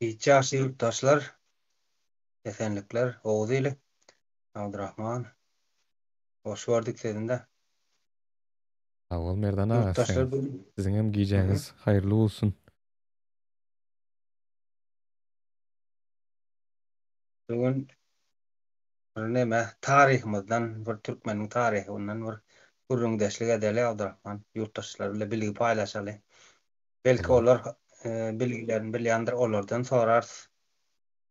Hiç ýagşy ýurtdaşlar, esenlikler, Oguz ili, Abdurahman. Hoş gördük sizinde. Sag bol Merdan aga, Ýurtdaşlar bu gün siziň hem gijäňiz haýyrly bolsun. Bu gün bir neme taryhymyzdan, bir türkmeniň taryhyndan bir gürrüňdeşlik edeli Abdurahman. Ýurtdaşlar bilen bilgi paýlaşaly. Belki olar bilgilerini bilýändir, olardan sorarys.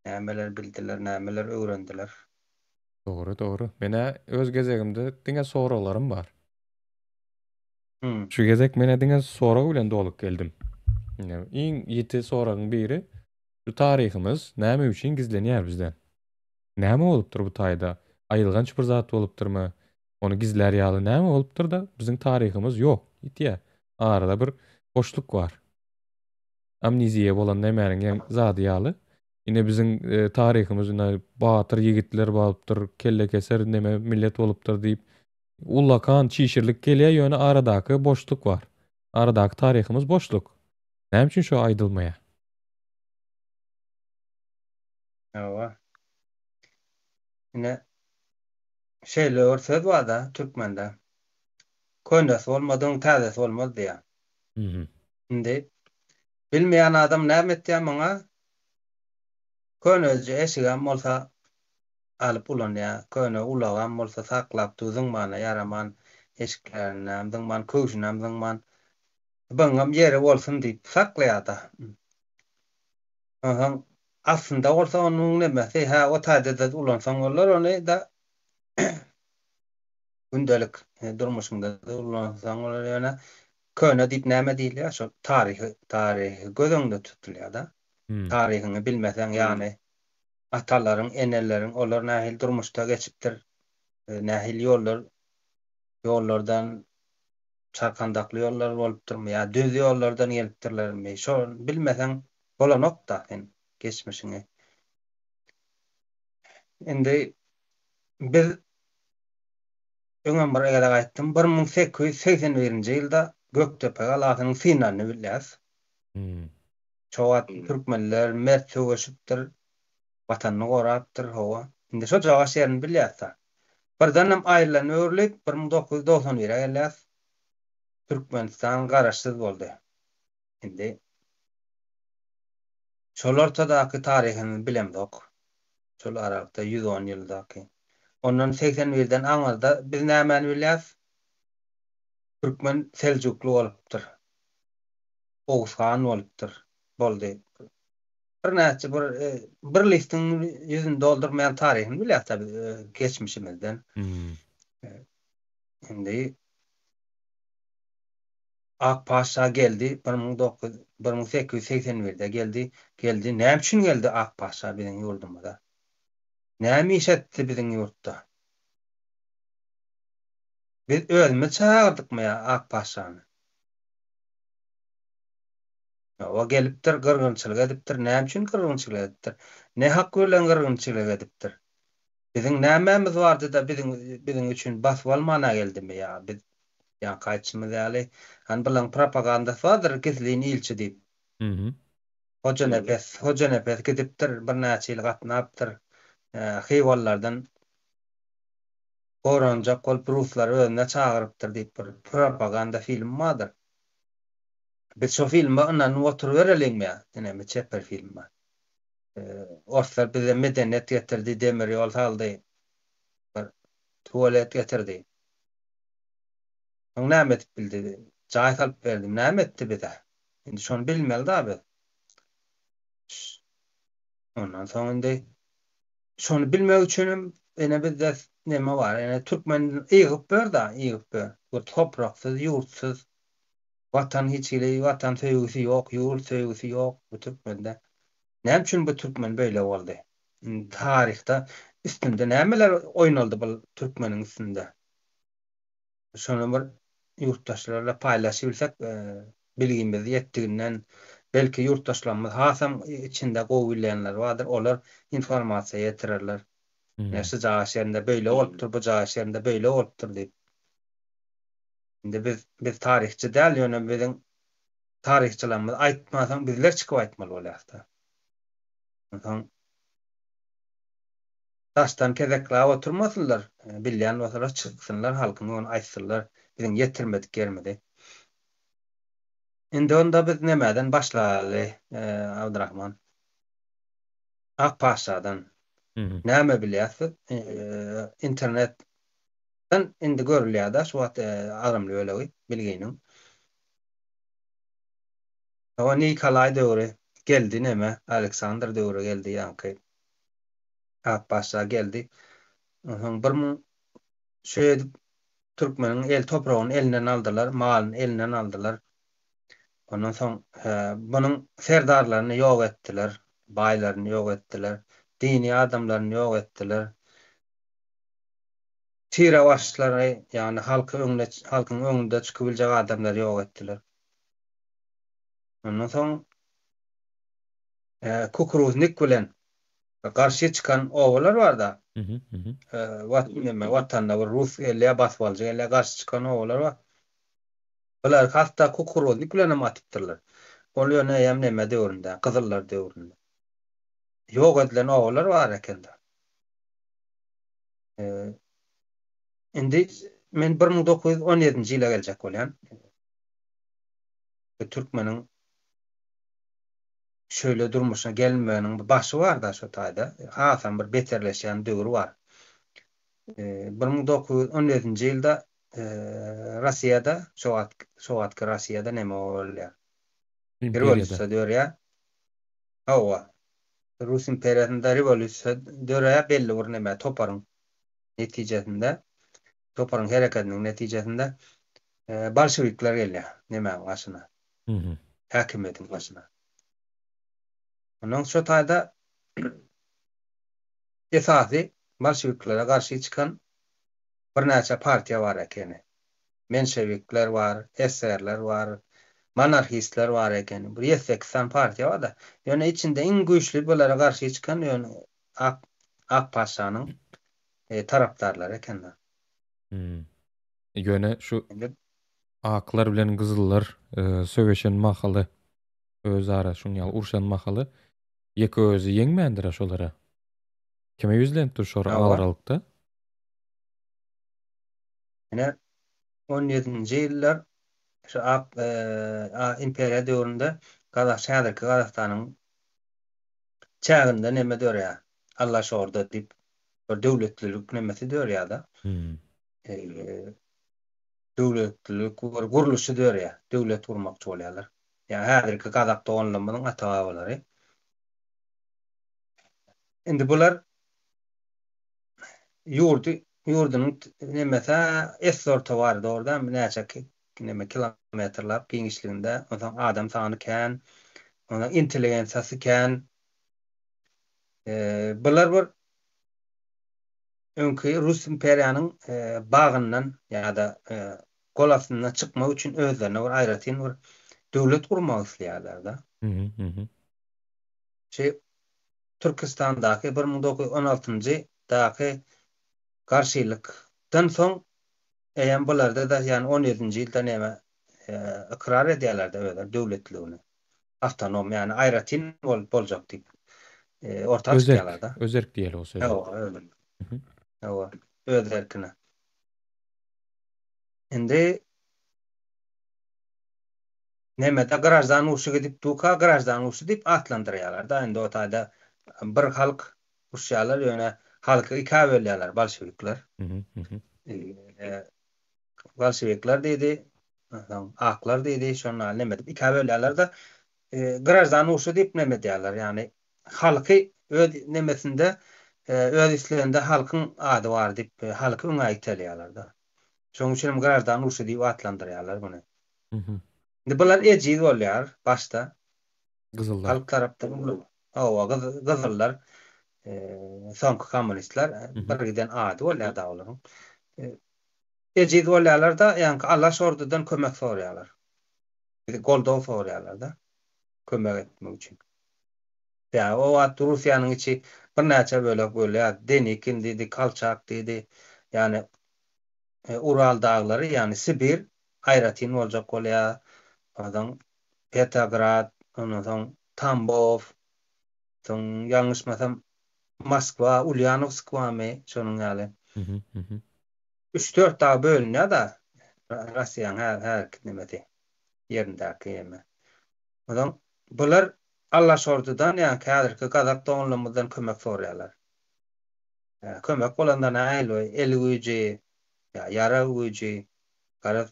Nämeler bildiler, nämeler öwrendiler. Dogry, dogry. Menä öz gezegimde diňe soraglarym bar. Şu gezek menä diňe sorag bilen dolup geldim. Iň ýiti soragyň biri, şu taryhymyz näme üçin gizlenýär bizden? Näme bolupdyr bu taýda? Aýylganç bir zat bolupdyrmy? Ony gizlär ýaly näme bolupdyr-da, biziň taryhymyz ýok, ýitýär. Arada bir boşluk bar. Amneziýa bolan nämäniň ýa zady ýaly. Ine biziň taryhymyz ine batyr ýigitler bolupdyr, kellekeser neme millet bolupdyr diýip ullakan çişirlik gelýär, ýöne aradaky boşluk bar. Aradaky taryhymyz boşluk. Näme üçin şo aýdylmaýar? Hawa. Ine Şeýle bir söz bar-da türkmende. Könesi bolmadygyň täzesi bolmaz diýýär. Indi bilmeýän adam näme etýär muňa? Köneje eşigem bolsa alyp ulanýar. Köne ulagam bolsa saklap dur zyňmana ýaraman eşiklerinem zyňman, köwşünem zyňman. Byňam ýeri bolsun diýip saklaýar-da. Onsoň aslynda bolsa onuň nemesi, hä o taýda-da ulansaň bolar ony-da gündelik durmuşyňda-da ulansaň bolar ýöne köne diýip näme diýilýär şol taryhy taryhy göz öňünde tutulýar-da. Taryhyňy bilmeseň ýagny atalaryň, eneleriň olar nähili durmuşda geçipdir, nähili ýollar ýollardan Çarkandakly ýollar bolupdyrmy ýa düz ýollardan gelipdirlermi, şony bilmeseň bolanok-da sen geçmişiňi. Indi biz öňem bir gezek aýtdym, 1881-nji ýylda Gökdepe galasynyň synanyny bilýäs. Şo wagt türkmenler mert söweşipdir, Watanyny gorapdyr, hawa. Indi şo jagaş ýerini bilýäs-dä. Birdenem aýrylan öwrülip, 1991-e gelýäs. Türkmenistan garaşsyz boldy. Indi şol ortadaky taryhyny bilemzok. Şol aralykda 110 ýyldaky. Ondan 81-den aňyrda biz nämäni bilýäs? Türkmen seljukly bolupdyr. Oguz han bolupdyr. Boldy. Birnäçe bir bir listiň ýüzüni doldurmaýan taryhyny bilýäs-dä biz geçmişimizden. Indi Ak paşa geldi 19 1881-de geldi. Geldi. Näme üçin geldi Ak paşa biziň ýurdumyza? Näme iş etdi biziň ýurtda? Biz özümiz çagyrdykmy ýa Ak paşany? Hawa, gelipdir, gyrgynçylyk edipdir. Näme üçin gyrgynçylyk edipdir? Ne hak bilen gyrgynçylyk edipdir? Biziň nämämiz bardy-da, biziň biziň üçin basyp almana geldimi ýa biz ýaňky aýtşymyz ýaly, hany bulaň propagandasy bardyr, gizlin ilçi diýip. Hojanepes, Hojanepes gidipdir, birnäçe ýyl gatnapdyr. Hywalylardan goranjak bolup ruslary özüne çagyrypdyr diýip bir propaganda film bardyr. Biz şo filme ynanyp oturybereliňmi ýa? Ineme çeper film bar. Orslar bize medeniýet getirdi, demir ýol saldy. Bir tualet getirdi. Soň näme edip bildi? Jaý salyp berdi. Näme etdi bize? Indi şony bilmeli da biz. Ondan soň indi şony bilmek üçinem ene bizde neme bar? Ene türkmen ýygyp ber da, ýygyp ber. Bir topraksyz, ýurtsyz Watan hiç hili watan söýgüsi ýok, ýurt söýgüsi ýok bu türkmende. Näme üçin bu türkmen beýle boldy? Indi taryhda üstünde nämeler oýnaldy bu türkmeniň üstünde? Şony bir ýurtdaşlarla paýlaşybilsek, bilgimiz ýetdiginden, belki ýurtdaşlarymyz hasam içinde gowy bilýänler bardyr, olar informasiýa ýetirerler. Ine şu jaş ýerinde beýle bolupdyr, bu jaş ýerinde beýle bolupdyr diýip. Indi biz biz taryhçy däl, ýöne biziň taryhçylarymyz aýtmasaň bizler çykyp aýtmaly bolýarys-da. Onsoň daşdan kezeklap oturmasynlar, bilýän bolsalar çyksynlar halkyň öňüne aýtsynlar biziň ýetirmedik ýerimizi. Indi onda biz nämeden başlaly Abdyrahman? Ak paşşadan. Näme bilýäs biz? Internetden indi görülýär-de şu wagt agramly bölegi bilginiň. Hawa Nikolaý döwri geldi neme Aleksandr döwri geldi ýaňky Ak paşşa geldi. Onsoň 1000 şeýdip türkmeniň el topragyny elinden aldylar, malyny elinden aldylar. Ondan soň bunuň serdarlaryny ýok etdiler, baýlaryny ýok etdiler, dini adamlaryny ýok etdiler. Tire başlary, ýagny halky öňüne halkyň öňünde çykyp biljek adamlary ýok etdiler. Ondan soň kukuruznik bilen garşy çykan obalar bar-da. Neme, watanda bir rus gelýär, basybalyjy gelýär, garşy çykan obalar bar. Bular hatda kukuruznik bilen hem atypdyrlar. Ol ýöne eýýäm neme döwründe, gyzyllar döwründe. Ýok edilen obalar bar eken-de. Indi men 1917-nji ýyla geljek bolýan. Bu türkmeniň şöyle durmuşa gelinmeginiň bir başy bar-da şo taýda. Hasam bir beterleşýän döwri bar. 1917-nji ýylda Russiýada, şo wagt, şo wagtky Russiýada neme bolýar? Rewolýusiýa dörýär. Hawa. Rus imperiýasynda rewolýusiýa döreýär belli bir neme toparyň netijesinde, toparyň hereketiniň netijesinde bolşewikler gelýär nemäň başyna. Häkimiýetiň başyna. Ondan şo taýda esasy bolşewiklere garşy çykan birnäçe partiýa bar ekeni. Menşewikler bar, eserler bar, monarhistler bar ekeni. Bir ýedi-sekiz sany partiýa bar-da. Ýöne içinde iň güýçli bulara garşy çykan ýöne Ak Ak patyşanyň tarapdarlary eken-de. Ýöne şu aklar bilen gyzyllar söweşen mahaly, özara şuň ýaly urşan mahaly ýeke özi ýeňmändir-ä şolara. Kime ýüzlenipdir şor aralykda? Ine, on ýedinji ýyllar şu ak imperiýa döwründe Gazak häzirki Gazagystanyň çäginde neme dörýär? Allaşorda diýip bir döwletlilik nemesi dörýär-de. Döwletlilik bir gurluşy dörýär. Döwlet gurmakçy bolýarlar. Ýa häzirki gazak doganlarymyzyň ata-babalary. Indi bular ýurdy ýurdunyň nemesi esli-orta bar dogry dälmi näçe neme kilometrlap giňişliginde onsoň adam sany kän onsoň intelligensiýasy kän bular bir öňki Rus imperiýanyň bagyndan ýa-da gol astyndan çykmak üçin özlerine bir aýratyn bir döwlet gurmak isleýärler-de. Şu Türküstandaky 1916-njy daky garşylykdan soň eýýäm bularda-da ýagny on ýedinji ýylda näme ykrar edýärler-de özleri döwletligini. Awtonom ýagny aýratyn bolup boljak diýip orta çykýarlar-da. Özerk diýeli o söze. Hawa, özerk. Hawa, öz erkine. Indi Nemede graždan urşy gidip duka graždan urşy diýip atlandyrýarlar-da indi o taýda bir halk urşýarlar ýöne halky ikä bölýärler bolşewikler. Bolşewikler diýdi, onsoň aklar diýdi, şonda neme edip ikä bölýärler-de graždan urşy diýip neme edýärler ýagny halky öz nemesinde öz isleginde halkyň ady bar diýip halky öňe itelýärler-de. Şonuň üçin hem graždan urşy diýip atlandyrýarlar muny. Indi bular ejiz bolýar başda. Gyzyllar. Halk tarapdan uly. Hawa, gyzyllar. Soňky kommunistler bir giden ady bolýar da olaryň. Ejiz bolýarlar-da, ýaňky Alaş ordudan kömek soraýarlar. Goldaw soraýarlar-da, kömek etmek üçin. Ýa o wagt Russiýanyň içi birnäçe bölek bölýär. Denikin diýdi, Kolçak diýdi. Ýagny Ural daglary, ýagny Sibir aýratyn boljak bolýar. Onsoň Petrograd, ondan soň Tambow. Soň ýalňyşmasam Moskwa, Ulýanowsk barmy, şonuň ýaly. Üç-dört dagy bölünýär-de Russiýanyň häzirki nemesi, ýerindäki ýeme. Onsoň bular Allaşordudan, ýaňky häzirki gazak doganlarymyzdan kömek soraýarlar. Kömek bolanda nähili, el güýji, ýa ýarag güýji, garaz,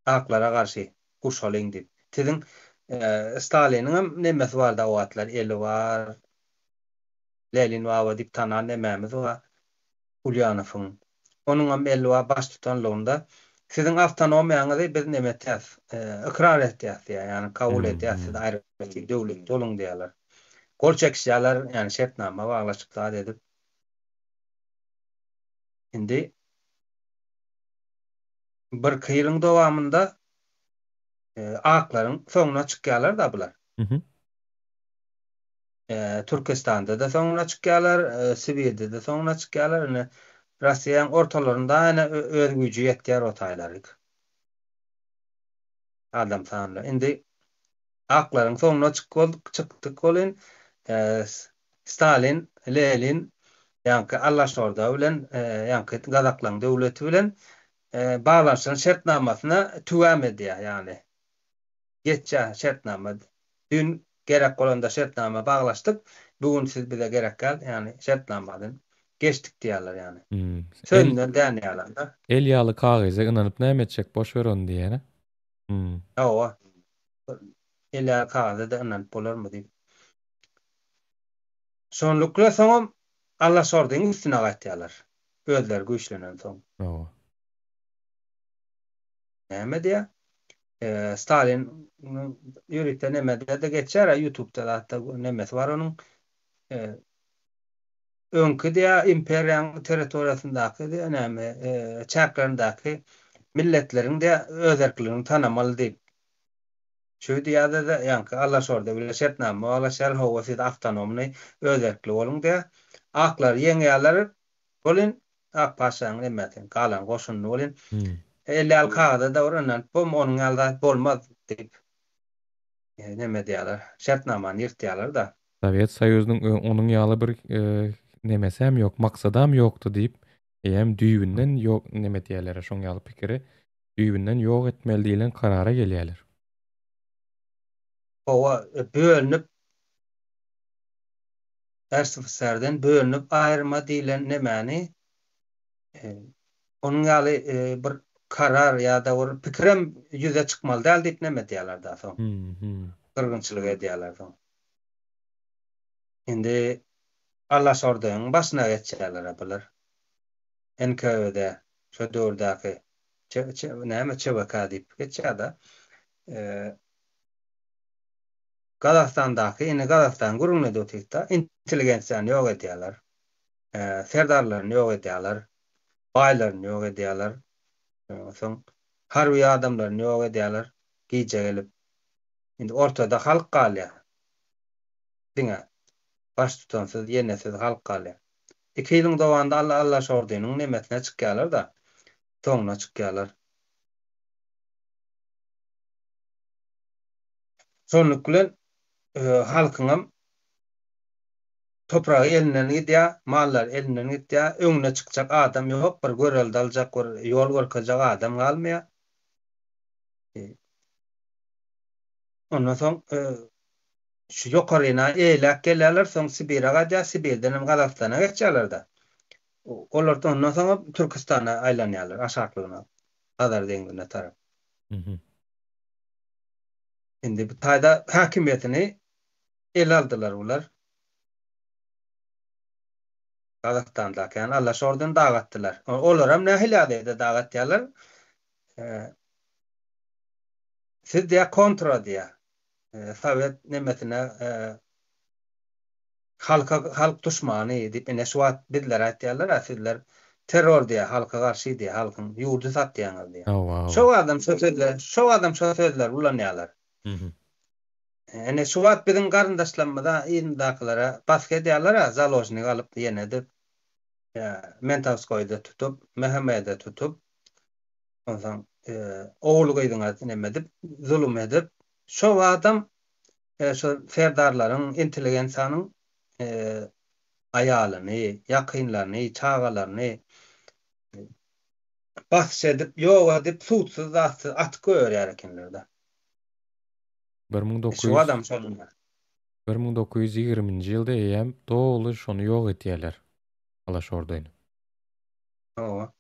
aklara garşy urşalyň diýip. Siziň Staliniňem nemesi bardy o wagtlar, eli bar, Lenin baba diýip tanan nemämiz bar, Ulýanowyň. Onuňam eli bar baştutanlygynda. Siziň awtonomiýaňyzy biz neme etýäs, ykrar etýäs diýýär, ýagny kabul edýäs, siz aýratyn döwlet boluň diýýärler. Gol çekişýärler, ýagny şertnama baglaşyp zat edip. Indi birki ýylyň dowamynda aklaryň soňuna çykýarlar-da bular. Türküstanda-da soňuna çykýarlar, Sibirde-de soňuna çykýarlar. Ine, Russiýanyň ortalarynda ine öz güýji ýetýär o taýlaryk. Adam sanyna. Indi aklaryň soňuna çykdyk welin, Stalin, Lenin, ýaňky Allaşorda bilen, ýaňky gazaklaryň döwleti bilen baglanyşan şertnamasyna tüwäm edýär, ýagny geçýär şertnama. Düýn gerek bolanda şertnama baglaşdyk, bu gün siz bize gerek däl, ýagny şertnamadan geçdik diýýärler ýagny. Sözünden dänýärler-de. El ýaly kagyza ynanyp näme etjek, boş ber ony diýýär-ä. Hawa. El ýaly kagyza-da ynanyp bolarmy diýip. Şonlukla soňam Allaşordyň üstüne gaýtýarlar. Özleri güýçlenensoň. Hawa. Näme diýýär? Stalin ýörite nemede-de geçýär-ä, ýutubda zatda nemesi bar onuň. Öňki diýýär, imperiýaň territoriýasyndaky diýýär, näme, çäklerindäki milletleriň diýýär, özerkligini tanamaly diýip. Şu diýýär-de, ýaňky Allaşorda bile şertnama baglaşýarlar, hawa siz awtonomnyý, özerkli boluň diýýär. Aklary ýeňýärler welin, Ak patyşanyň nemesi, galan goşunyny welin, el ýaly kagyza-da bir ynanyp bolma, onuň ýaly zat bolmaz diýip, neme edýärler, şertnamany ýyrtýarlar-da. Sowet Soýuzynyň onuň ýaly bir nemesem ýok, maksadam ýokdy diýip, eýýäm düýbünden ýok neme edýärler, şoň ýaly pikiri düýbünden ýok etmeli diýlen karara gelýärler. Hawa, bölünip, RSFSR-den bölünip aýyrma diýlen nemäni, onuň ýaly bir karar ýa-da bir pikirem ýüze çykmaly däl diýip neme edýärler da soň. Gyrgynçylyk edýärler soň. Indi Allaşordaýyň başyna geçýärler bular. NKWD şo döwürdäki näme ÇWK diýip geçýär-de. Gazagystandaky, indi Gazagystanyň gürrüňini edip otyrys-da, intelligensiýany ýok edýärler. Serdarlaryny ýok edýärler. Baýlaryny ýok edýärler. Soň harby adamlaryny ýok edýärler. Gije gelip. Indi ortada halk galýar. Diňe baştutansyz, ýenesiz halk galýar. Iki ýylyň dowamynda Alla Allaşordynyň nemesine çykýarlar-da, soňuna çykýarlar. Şonluk bilen halkyňam topragy elinden gidýär, mallary elinden gidýär, öňüne çykjak adam ýok, bir görelde aljak, bir ýol görkezjek adam galmaýar. Ondan soň şu ýokaryna eýläk gelýärler, soň Sibire gaýdýar, Sibirden hem Gazagystana geçýärler-de. Olar ondan soň Türküstana aýlanýarlar, aşaklygyna, Hazar deňzine tarap. Indi bu taýda häkimiýetini ele aldylar bular. Gazagystandaky, ýagny Allaşordan dagatdylar. Olaram nähili ýagdaýda dagatýarlar? Siz diýýär kontra diýýär. Sowet nemesine halka halk duşmany diýip ine şu wagt bizlere aýtýarlar-a sizler terror diýýär, halka garşy diýýär, halkyň ýurdy satýaňyz diýýär. Şo adam şo sözleri, şo adam şo sözleri ulanýarlar. Ine şu wagt biziň garyndaşlarymyza yzyndakylara basgy edýärler-a založnik alyp ýene edip, Mentawskoýda tutup, MHM-de tutup, Onsoň ogul-gyzyňa neme edip, zulum edip, şo badam şo serdarlaryň, intelligensiýanyň. aýalyny, ýakynlaryny, çagalaryny basyş edip, ýok edip, sudsuz zatsyz atyp goýberýär ekenler-de. Şu 1900 adam şol. 1920-nji ýylda eýýäm doly şony ýok edýärler, Alaşordyny. Hawa.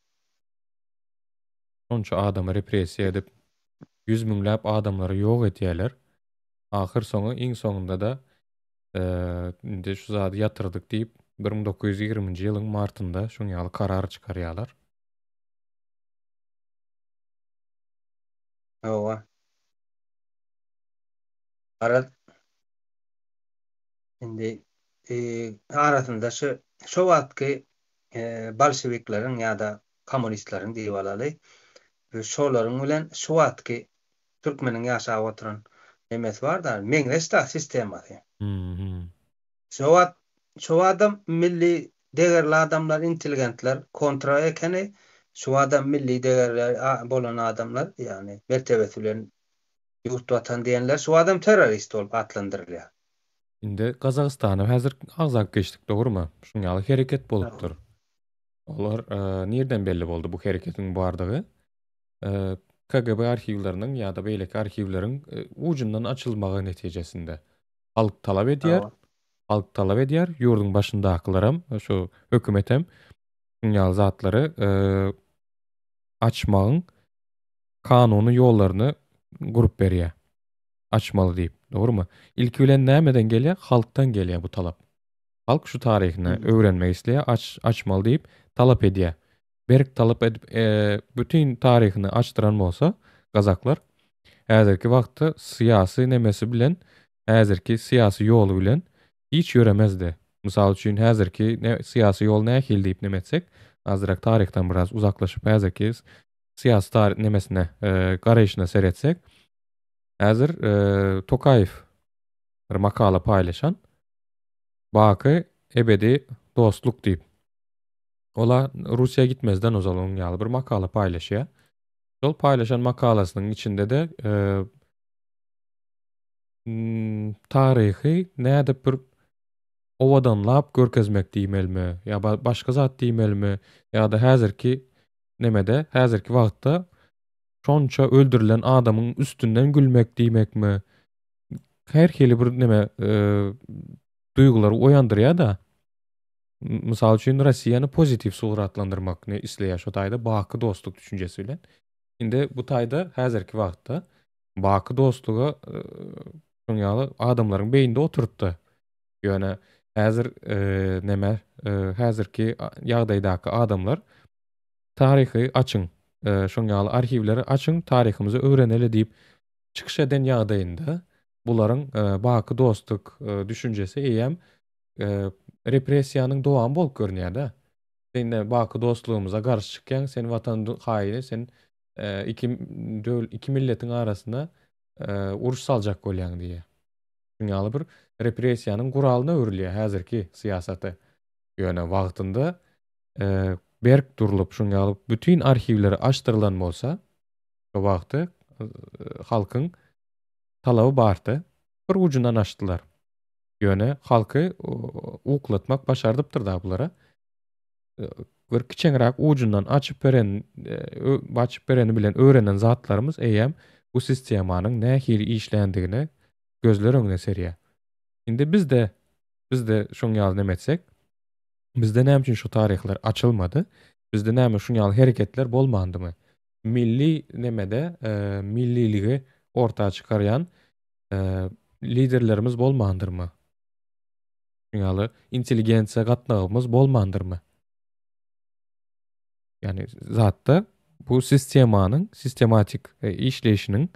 Şonça adamy repressiýa edip, ýüz müňläp adamlary ýok edýärler. Ahyr soňy iň soňunda-da indi şu zady ýatyrdyk diýip, 1920-nji ýylyň martynda şuň ýaly karar çykarýarlar. Hawa. Garaz, indi arasynda şu şo wagtky bolşewikleriň ýa-da kommunistleriň diýip alaly, şolaryň bilen şu wagtky türkmeniň ýaşap oturan nemesi bar-da, meňzeş-da sistemasy. Şo wagt, şo wagtam milli degerli adamlar, intelligentler kontra ekeni, şu wagtam milli degerli bolan adamlar, ýagny mertebesi bilen ýurt watan diýenler şu wagtam terrorist bolup atlandyrylýar. Indi Gazagystana häzir agzap geçdik dogrymy? Şuň ýaly hereket bolupdyr. Olar nirden belli boldy bu hereketiň bardygy? KGB arhiwleriniň ýa-da beýleki arhiwleriň ujundan açylmagy netijesinde. Halk talap edýär, halk talap edýär, ýurduň başyndakylaram, şu hökümetem şuň ýaly zatlary açmagyň kanuny ýollaryny gurup berýär. Açmaly diýip, dogrumy? Ilki bilen nämeden gelýär? Halkdan gelýär bu talap. Halk şu taryhyny öwrenmek isleýär, aç, açmaly diýip talap edýär. Berk talap edip, bütin taryhyny açdyran bolsa gazaklar, häzirki wagtda syýasy nemesi bilen, häzirki syýasy ýoly bilen hiç ýöremezdi. Mysal üçin, häzirki syýasy ýol nähili diýip neme etsek, azrak taryhdan biraz uzaklaşyp häzirki syýasy taryh nemesine, garaýşyna seretsek, häzir Tokaýew bir makala paýlaşan, Baky ebedi dostluk diýip. Ola Russiýa gitmezden ozal onuň ýaly bir makala paýlaşýar. Şol paýlaşan makalasynyň içinde-de taryhy nädip bir owadanlap görkezmek diýmelimi ýa başga zat diýmelimi ýa-da häzirki nemede häzirki wagtda şonça öldürilen adamyň üstünden gülmek diýmekmi her hili bir neme duýgulary oýandyrýar-da. Mysal üçin, Rossiýany pozitiw suratlandyrmak ne isleýär şo taýda baky dostluk düşünjesi bilen. Indi bu taýda häzirki wagtda baky dostluga şoň ýaly adamlaryň beýninde oturypdy. Ýöne häzir neme häzirki ýagdaýdaky adamlar taryhy açyň, şoň ýaly arhiwleri açyň, taryhymyzy öwreneli diýip çykyş eden ýagdaýynda bularyň baky dostluk düşünjesi eýýäm repressiýanyň dowamy bolup görünýär-de. Sen ine baky dostlugymyza garşy çykýaň, sen watan haýyny, sen iki döwl iki milletiň arasynda uruş saljak bolýaň diýýär. Şuň ýaly bir repressiýanyň guralyna öwrülýär häzirki syýasaty. Ýöne wagtynda berk durlup şuň ýaly bütin arhiwleri açdyrylan bolsa, şo wagty halkyň talaby bardy. Bir ujundan açdylar. Ýöne halky uklatmak başardypdyr-da bulara. Bir kiçeňräk ujundan açyp beren, açyp bereni bilen öwrenen zatlarymyz eýýäm bu sistemanyň nähili işländigini gözler öňüne serýär. Indi bizde, bizde şoň ýaly neme etsek, bizde näme üçin şu taryhlar açylmady? Bizde näme şuň ýaly hereketler bolmandymy? Milli nemede, milliligi orta çykarýan liderlerimiz bolmandyrmy? Şuň ýaly intelligensiýa gatnagymyz bolmandyrmy? Ýagny zatda bu sistemanyň sistematik işleýşiniň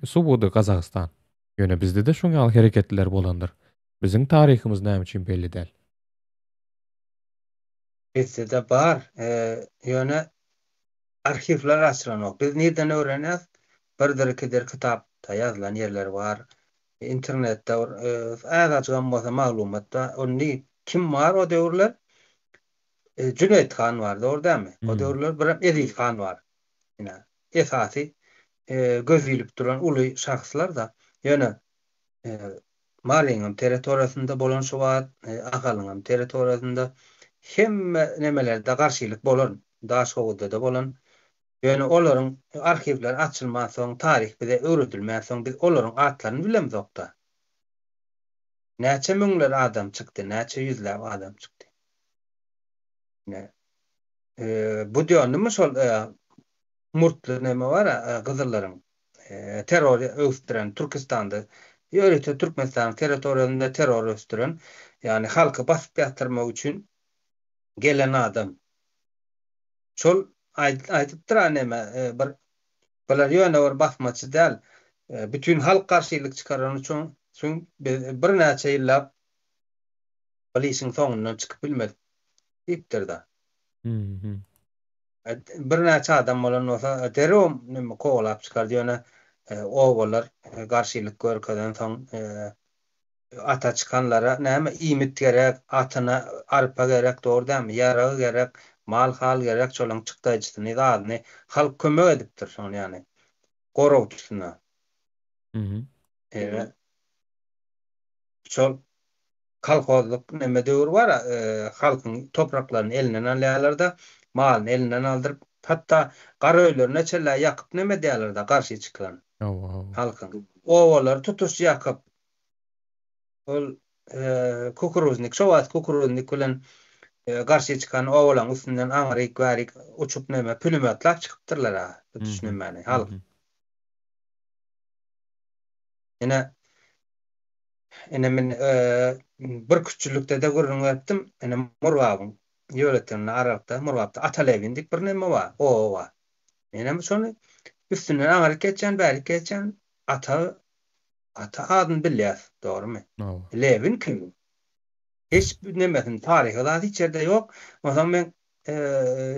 subudy Gazagystan. Ýöne bizde-de şuň ýaly hereketler bolandyr. Biziň taryhymyz näme üçin belli däl? Bizde-de bar. Ýöne Arhiwler açylanok. Biz nirden öwrenýäs? Birdir ikidir kitapda ýazylan ýerler bar. Internetde bir azajygam bolsa maglumat bar. Indi kim bar o döwürler? Jüneýit han bar, dogry dälmi? O döwürler birem Eziz han bar. Ine, esasy göz ilip duran uly şahslar-da. Ýöne. Maryňam territoriýasynda bolan şu wagt, Ahalyňam territoriýasynda hemme nemelerde garşylyk bolan, Daşhowuzda-da bolan. Ýöne olaryň arhiwleri açylmansoň, taryh bize öwredilmänsoň biz olaryň atlaryny bilemzok-da. Näçe müňler adam çykdy, näçe ýüzläp adam çykdy. Ine, Budýonnymy şol murtly neme bar-a, gyzyllaryň terror ösdüren Türküstanda, ýörite Türkmenistanyň territoriýasynda terror ösdüren, ýagny halky basyp ýatyrmak üçin gelen adam. Şol aýdypdyr-a neme, bir bular ýöne bir basmaçy däl, bütin halk garşylyk çykarany üçin biz birnäçe ýyllap ol işiň soňundan çykyp bilmedik diýipdir-de. Birnäçe adam bolan bolsa derrew neme kowalap çykardy ýöne obalar garşylyk görkezensoň ata çykanlara näme iýmit gerek atyna arpa gerek dogry dälmi ýaragy gerek mal hal gerek şolaň çykdaýjysyny zadyny halk kömek edipdir şony ýany goragçysyna. Şol kolhozlyk neme döwür bar-a, halkyň topraklaryny elinden alýarlar-da, malyny elinden aldyryp, hatda gara öýlerine çenli ýakyp neme edýärler-de, garşy çykan Hawa, hawa. halkyň. Obalary tutuş ýakyp, ol kukuruznik, şo wagt kukuruznik bilen garşy çykan obalaryň üstünden aňryk-bärik uçup neme, pülemötlap çykypdyrlar-a, tutuş nemäni, halk. Ine, Ine men bir küçülikde-de gürrüň beripdim. Ine Murgabyň ýöreteninde aralykda Murgapda Atalebin diýip bir neme bar, oba bar. Menem şony üstünden aňryk geçýän, bärik geçýän Ata Ata adyny bilýäs, dogrumy? Lebin kim? Hiç nemesini, taryhy zat hiç ýerde ýok. Onsoň men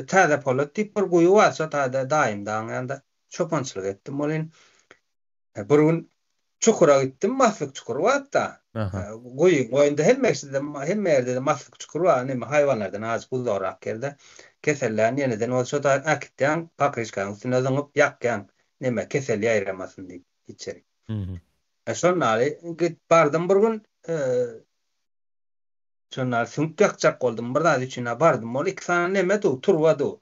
Täze Polat diýip bir guýy bar, şo taýda daýym dagyň ýanynda çopançylyk etdim welin, Bir gün çukura gitdim, maslyk çukur bar-da. Guýyň boýunda hemme kişide, hemme ýerde-de maslyk çukur bar, neme haýwanlardan azajyk uzagrak ýerde. Kesellän ýeneden bolsa şo taýdan äkitýäň, pakryşkanyň üstüne zyňyp ýakýaň, neme kesel ýaýramasyn diýip içerik. Şondaly git bardym bir gün, şondaly süňk ýakjak boldum, bir zat üçin-ä bardym. Ol iki sany neme dur, turba dur.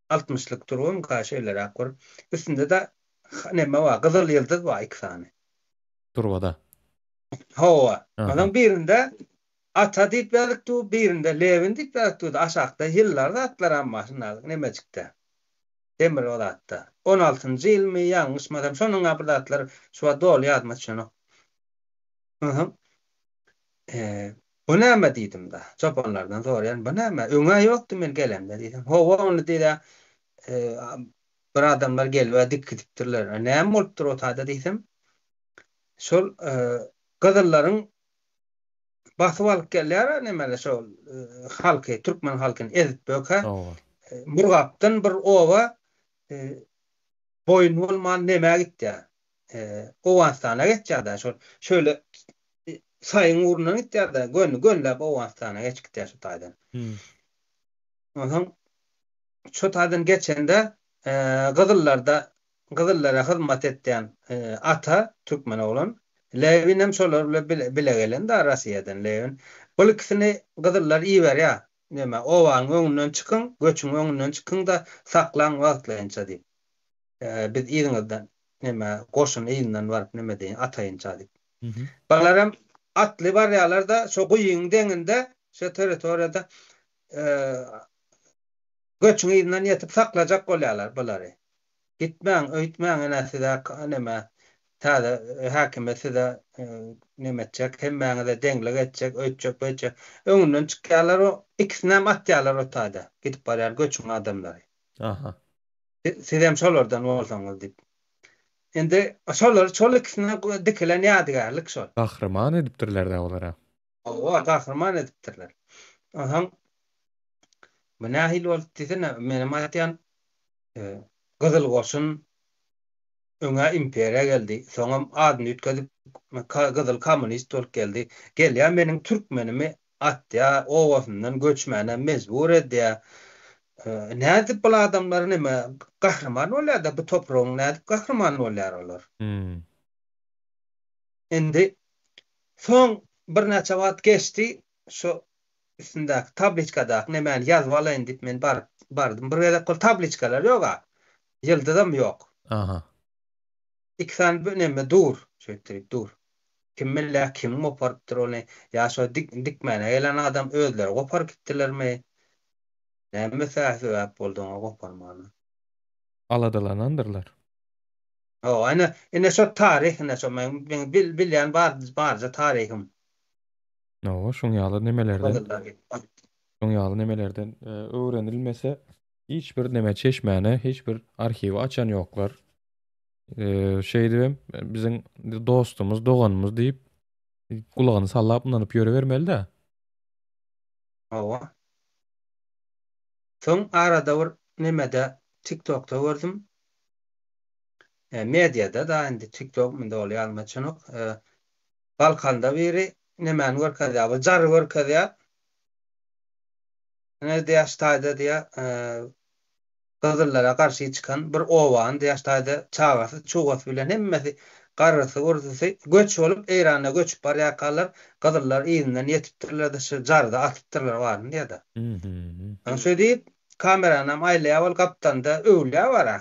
Altmyşlyk turbamyka şeýleräk bir. Üstünde-de neme bar, gyzyl ýyldyz bar iki sany. Turbada. Hawa. Onuň birinde Ata diýip ýazyp dur, birinde Lewin diýip ýazyp durdy. Aşakda ýyllar zatlaram bar şundalyk nemejikde. Demir o zatda. On altynjy ýylmy ýalňyşmasam şonuň-a bir zatlar şu wagt doly ýadyma düşenok. Onsoň Bu näme diýdim-de, çopanlardan soraýan, bu näme? Öň-ä ýokdy men gelemde diýsem, hawa ony diýýär, bir adamlar gelip-ä dikgidipdirler. Näme bolupdyr o taýda diýsem, şol gyzyllaryň basyp alyp gelýär-ä nemeli şol halky, türkmen halkyny ezip böke. Murgapdan bir oba boýun bolman nemä gitýär. Owganystana geçýär-de, şol şöyle saýyň ugrundan gitýär-de, göni gönüläp Owganystana geçip gitýär şu taýdan. Onsoň şu taýdan geçende gyzyllarda gyzyllara hyzmat etýän ata türkmen oglan Lewin hem şolar bilen bile, bile gelen da Rossiýadan Lewin. Bul ikisini gyzyllar iberýär. Näme, obanyň öňünden çykyň, göçüň öňünden çykyň-da saklaň wagtlaýynça diýip. Biz yzyňyzdan neme goşun yzyndan baryp neme deýin ataýynça diýip. Balaram atly barýarlar-da şo guýyň deňinde şo territoriýada göçüň yzyndan ýetip saklajak bolýarlar bulary. Gitmäň, öýtmäň ene size neme täze häkimiýet size neme etjek, hemmäňize deňlik etjek, öýtjek, beýtjek. Öňünden çykýarlar o ikisinem atýarlar o taýda gidip barýan göçüň adamlary. Aha. Sizem şolardan bolsaňyz diýip. Indi şolar şol ikisine dikilen ýadygärlik şol. Gahryman edipdirler-dä olara. Hawa, gahryman edipdirler. Onsoň bu nähili boldy diýsene, menem aýtýan, Gyzyl goşun öň-ä imperiýa geldi, soňam adyny üýtgedip gyzyl kommunist bolup geldi. Gelýär meniň türkmenimi atýar, obasyndan göçmäne mejbur edýär. Nädip bul adamlar neme gahryman bolýar-da bu topragyň nädip gahrymany bolýar olar? Indi. Soň birnäçe wagt geçdi, şo üstündäki tabliçkadaky nemäni ýazyp alaýyn diýip men baryp bardym. Bir gezek ol tabliçkalar ýog-a. Ýyldyzam ýok. Aha. Iki sany bu neme dur, şeýtdirip dur. Kim bilýär, kim goparypdyr ony? Ýa şo dikmäne gelen adam özleri goparyp gitdilermi? Näme sebäp boldy oňa goparmana? Aladalanandyrlar. Hawa, ine, ine şo taryh, ine şo meň, meň bil, bilýän bar, barja taryhym. Hawa, şoň ýaly nemelerden, şoň ýaly nemelerden öwrenilmese, hiç bir neme çeşmäne, hiç bir arhiwi açan ýoklar. Şeýdibem biziň dostumyz, doganymyz diýip, gulagyny sallap ynanyp ýörübermeli-dä. Hawa. Soň arada bir nemede TikTokda gördüm. Mediada da indi TikTok munda ol ýadyma düşenok. Balkanda biri nemäni görkezýär, bir jary görkezýär. Ine diýýär, şu taýda diýýär, gyzyllara garşy çykan bir obany diýýär, şu taýda çagasy, çugasy bilen hemmesi garrysy, gurtusy göç bolup Eýrana göçüp barýarkalar, gyzyllar yzyndan ýetipdirler-de, şu jarda atypdyrlar baryny diýýär-de. Soň şeý diýip, kameranam aýlaýar ol gapdalynda öwlüýä bar-a.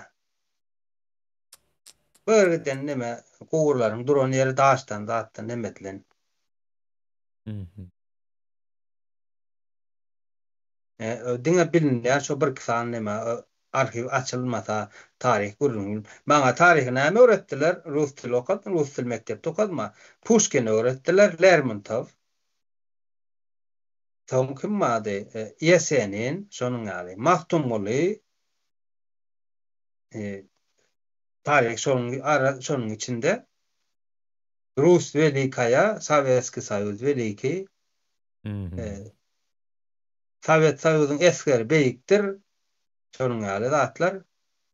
Bir giden neme guburlaryň duran ýeri daşdan zatdan neme edilen. Diňe bilinýär şo birki sany neme arhiw açylmasa taryh gürrüň. Maňa taryhy näme öwretdiler? Rus dili okadym, rus dili mekdepde okadym. Puşkini öwretdiler, Lermontow. Soň kim bardy? Ýesenin, şonuň ýaly. Magtymguly taryh şonuň ara şonuň içinde. Rus welikaýa, Sowetskiý Soýuz welikiý. Sowet Soýuzyň esgeri beýikdir. Şonuň ýaly zatlar.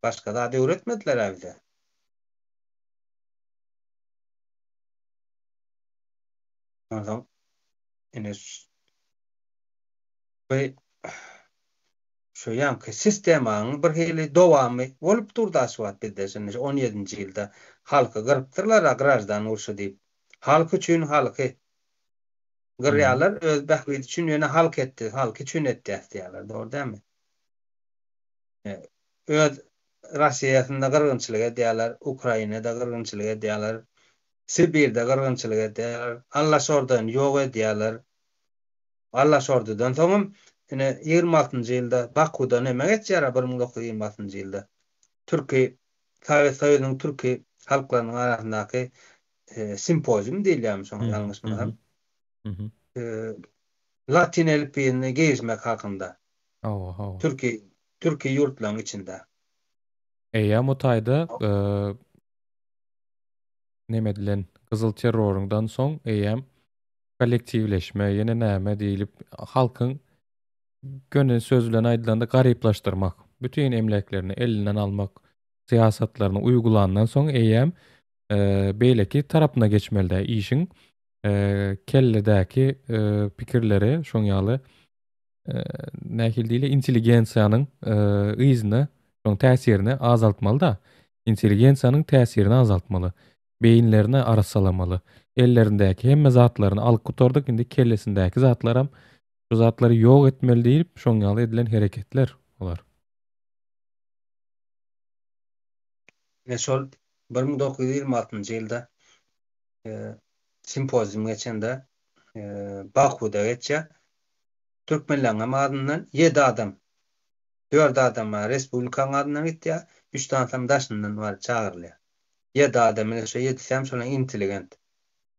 Başga zat öwretmediler-ä bize. Onsoň ine bu şu ýaňky sistemanyň bir hili dowamy bolup dur-da şu wagt bizde. Şindi şu on ýedinji ýylda halky gyrypdyrlar-a graždan urşy diýip. Halk üçin halky gyrýarlar, öz bähbidi üçin ýöne halk etdi, halk üçin etýäs diýýärler. Dogry dälmi? Öz Rossiýasynda gyrgynçylyk edýärler, Ukrainada gyrgynçylyk edýärler, Sibirde gyrgynçylyk edýärler, Allaşordan ýok edýärler. Allaşordadan soňam ine 26-njy ýylda Bakuda neme geçýär-a 1926-njy ýylda. Türki Sowet Soýuzynyň türki halklarynyň arasyndaky simpozium diýilýärmi şoňa ýalňyşmasam. Latyn elipbiýini girizmek hakynda. Hawa, hawa. Türki türki ýurtlaryň içinde. Eýýäm o taýda neme edilen gyzyl terroryňdan soň eýýäm kollektiwleşme ýene näme diýlip halkyň göni söz bilen aýdylanda garyplaşdyrmak, bütin emläklerini elinden almak syýasatlaryny uýgulandan soň eýýäm beýleki tarapyna geçmeli-dä işiň kelledäki pikirleri şoň ýaly nähili diýilýär, intelligensiýanyň yzyny, şoň täsirini azaltmaly-da. Intelligensiýanyň täsirini azaltmaly. Beýinlerini arassalamaly. Ellerindäki hemme zatlaryny alyp gutardyk, indi kellesindäki zatlaram şu zatlary ýok etmeli diýlip, şoň ýaly edilen hereketler olar. Ine şol 1926-njy ýylda simpozium geçende Bakuda geçýär. Türkmenleriňem adyndan ýedi adam, dört adam respublikanyň adyndan gitýär, üç sanysam daşyndan baryp çagyrylýar. Ýedi adam, ine şo ýedisem şolaň intelligent.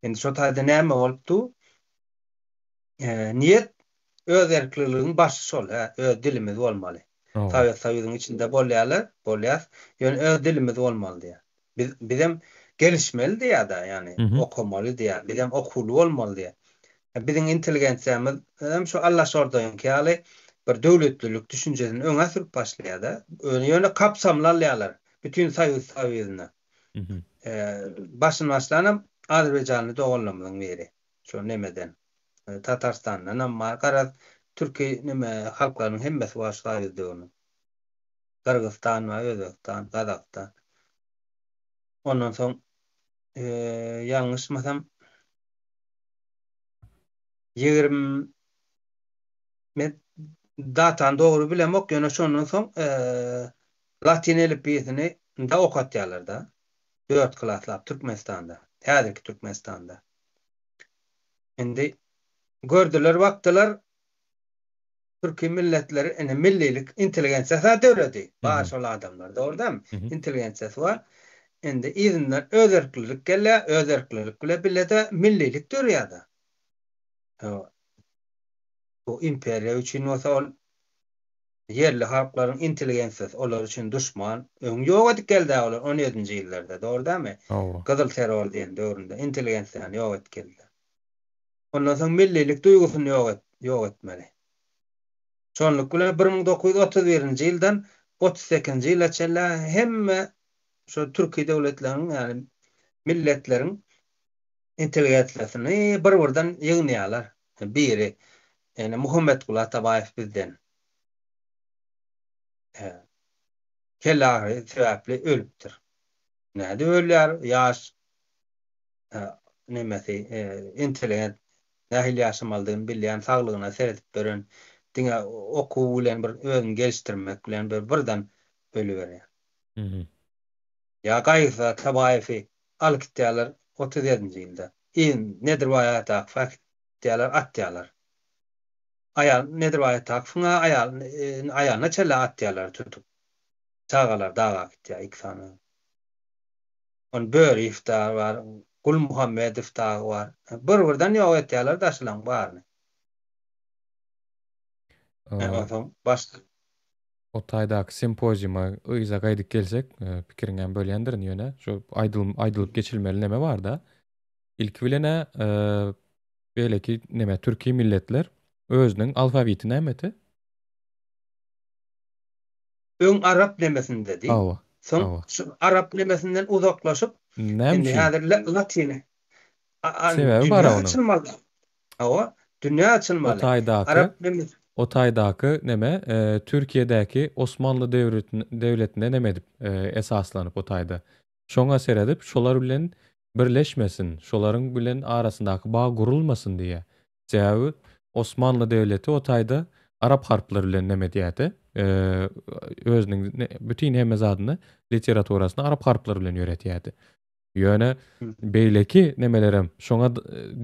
Indi şo taýda näme bolup dur? Niýet öz erkliligiň başy şol, hä, öz dilimiz bolmaly. Sowet Soýuzyň içinde bolýarlar, bolýas, ýöne öz dilimiz bolmaly diýýär. Biz bizem gelişmeli diýýär-de, ýagny okamaly diýýär, bizem okuwly bolmaly diýýär. Biziň intelligensiýamyz hem şu Allaşordaýyňky ýaly bir döwletlilik düşünjesini öňe sürüp başlaýar-da. Ýöne kapsamly alýarlar bütin Soýuz Soýuzyna. Başyny başlanam azerbaýjanly doganlarymyzyň biri. Şo nemeden. Tatarstandanam bar. Garaz, türki neme halklarynyň hemmesi bar şu Soýuz döwrüniň. Gyrgyzystan bar, Özbegistan, Gazagystan. Ondan soň ýalňyşmasam. 20 men datany dogry bilemok, ýöne şondan soň latyn elipbiýsini da okatýarlar-da. Dört klaslap Türkmenistanda, häzirki Türkmenistanda. Indi gördüler, bakdylar, türki milletleri ine millilik intelligensiýasy döredi. Bar şol adamlar, dogry dälmi? Intelligensiýasy bar. Indi yzyndan özerklilik gelýär, özerklilik bilen bile-de millilik dörýär-de. Bu imperiýa üçin bolsa ol ýerli halklaryň intelligensiýasy olar üçin duşman. Öň ýok edip geldi olar on ýedinji ýyllarda, dogry dälmi? Gyzyl terror diýen döwründe intelligensiýany ýok edip geldiler. Ondan soň millilik duýgusyny ýok et, ýok etmeli. Şonluk bilen 1931-nji ýyldan 38-nji ýyla çenli hemme şo türki döwletleriň, ýagny milletleriň intelligensiýasyny bir-birden ýygnaýarlar. Biri, ýagny Muhammetguly Atabaýew bizden kelle agyry sebäpli ölüpdir. Nädip ölýär? Ýaş nemesi intelligent nähili ýaşamalydygyny bilýän saglygyna seredip ýören diňe okuw bilen bir özüni gelişdirmek bilen bir birden ölüberýär. Ýa Gaýgysyz Atabaýewi alyp gitýärler 37-nji ýylda. Yzyn Nedirbaý Atakowy äkitýärler atýarlar. Aýal Nedirbaý Atakowyň aýal aýalyna çenli atýarlar tutup. Çagalar daga gitýär iki sany. Ony Böriýew dagy bar, Gulmuhammedow dagy bar. Bir-birden ýok etýärler daşylaň baryny. Onsoň başga. O taýdaky simpoziuma yza gaýdyp gelsek, pikiriňem bölýändirin ýöne, şu aýdylyp geçilmeli neme bar-da. Ilki bilen-ä beýleki neme türki milletler özüniň alfawiti nämeti? Öň arap nemesindedi. Hawa. Soň Hawa. şu arap nemesinden uzaklaşyp, Näme indi üçin? häzir latyny. Sebäbi bar Dünýä onuň. açylmaly. Hawa, dünýä O açylmaly. taýdaky, Arap nemesi. o taýdaky neme, Türkiýedäki Osmanly döwletine neme edip, esaslanyp o taýda. Şoňa seredip, şolar bilen birleşmesin, şolaryň bilen arasyndaky bag gurulmasyn diýýär. Sebäbi Osmanly döwleti o taýda arap harplary bilen neme edýärdi, özüniň bütin hemme zadyny, literaturasyny arap harplary bilen ýöretýärdi. Ýöne beýleki nemelerem şoňa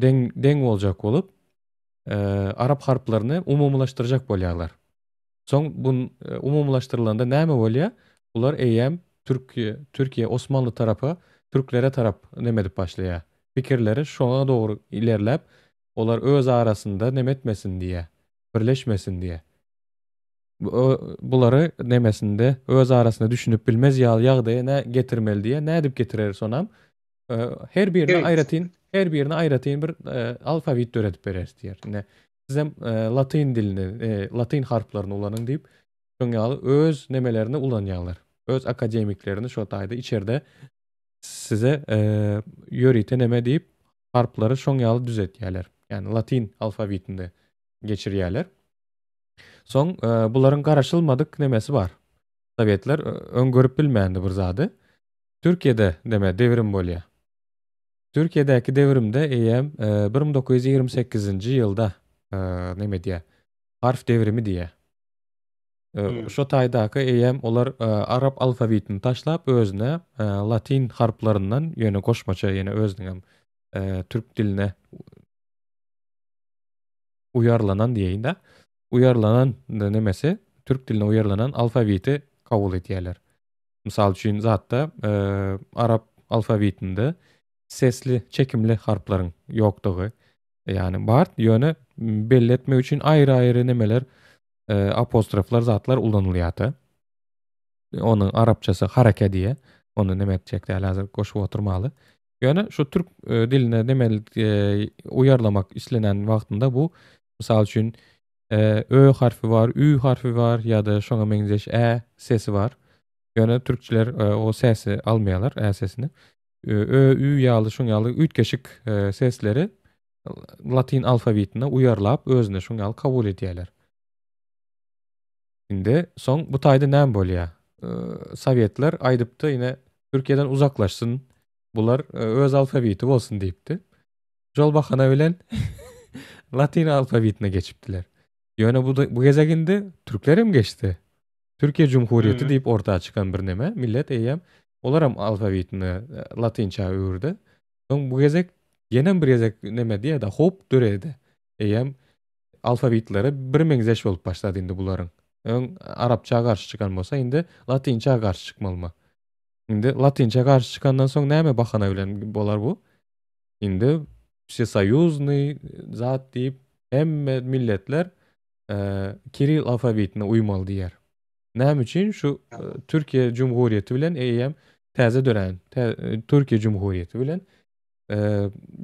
deň deň boljak bolup, arap harplaryny umumylaşdyrjak bolýarlar. Soň bu umumylaşdyrylanda näme bolýar? Bular eýýäm Türkiýe, Türkiýe Osmanly tarapa, türklere tarap neme edip başlaýar. Pikirleri şoňa dogry ilerläp, olar öz arasynda neme etmesin diýýär, birleşmesin diýýär. Bulary nemesinde öz arasynda düşünip bilmez ýaly ýagdaýa nä getirmeli diýýär. Nädip getireris onam? Her birine aýratyn, her birine aýratyn bir alfawit döredip bereris diýýär. Ine, sizem latyn dilini, latyn harplaryny ulanyň diýip, şoň ýaly öz nemelerini ulanýarlar. Öz akademiklerini şo taýda içerde size ýörite neme diýip, harplary şoň ýaly düzetýärler. Ýagny latyn alfawitinde geçirýärler. Soň bularyň garaşylmadyk nemesi bar. Sowetler öň görüp bilmändi bir zady. Türkiýede neme dewrim bolýar. Türkiýedäki dewrimde eýýäm 1928-nji ýylda neme diýýär? Harf dewrimi diýýär. Şo taýdaky eýýäm olar arap alfawitini taşlap özüne latyn harplaryndan ýöne goşmaça ýene özüniňem türk diline uýarlanan diýeýin-de, uýarlanan nemesi türk diline uýarlanan alfawiti kabul edýärler. Mysal üçin zatda arap alfawitinde sesli çekimli harplaryň ýokdugy ýagny bar, ýöne belli etmek üçin aýry-aýry nemeler apostroflar zatlar ulanylýardy. Onuň arapçasy hareke diýe. Ony neme etjek däl häzir goşup oturmaly. Ýöne şu türk diline neme uýarlamak islenen wagtynda bu mysal üçin Ö harfi bar, Ü harfi bar ýa-da şoňa meňzeş Ä sesi bar. Ýöne türkçiler o sesi almaýarlar, Ä sesini. Ö, Ü ýaly şoň ýaly üýtgeşik sesleri latyn alfawitine uýarlap özüne şoň ýaly kabul edýärler. Indi soň bu taýda näme bolýar? Sowetler aýdypdy ine Türkiýeden uzaklaşsyn bular öz alfawiti bolsun diýipdi. Şol bahana bilen. Latyn alfawitine geçipdiler. Ýöne bu bu gezek indi türkler hem geçdi. Türkiýe Cumhuriyeti diýip orta çykan bir neme, millet eýýäm olaram alfawitini latynça öwürdi. Soň bu gezek ýenem bir gezek neme diýýär-de, howp döredi. Eýýäm alfawitleri birmeňzeş bolup başlady indi bularyň. Öň arapça garşy çykan bolsa, indi latynça garşy çykmalymy? Indi latynça garşy çykandan soň näme bahana bilen bolar bu? Indi wsesoýuznyý zat diýip, hemme milletler kiril alfawitine uýmaly diýýär. Näme üçin şu Türkiýe Cumhuriyeti bilen eýýäm täze dörän Türkiýe Cumhuriyeti bilen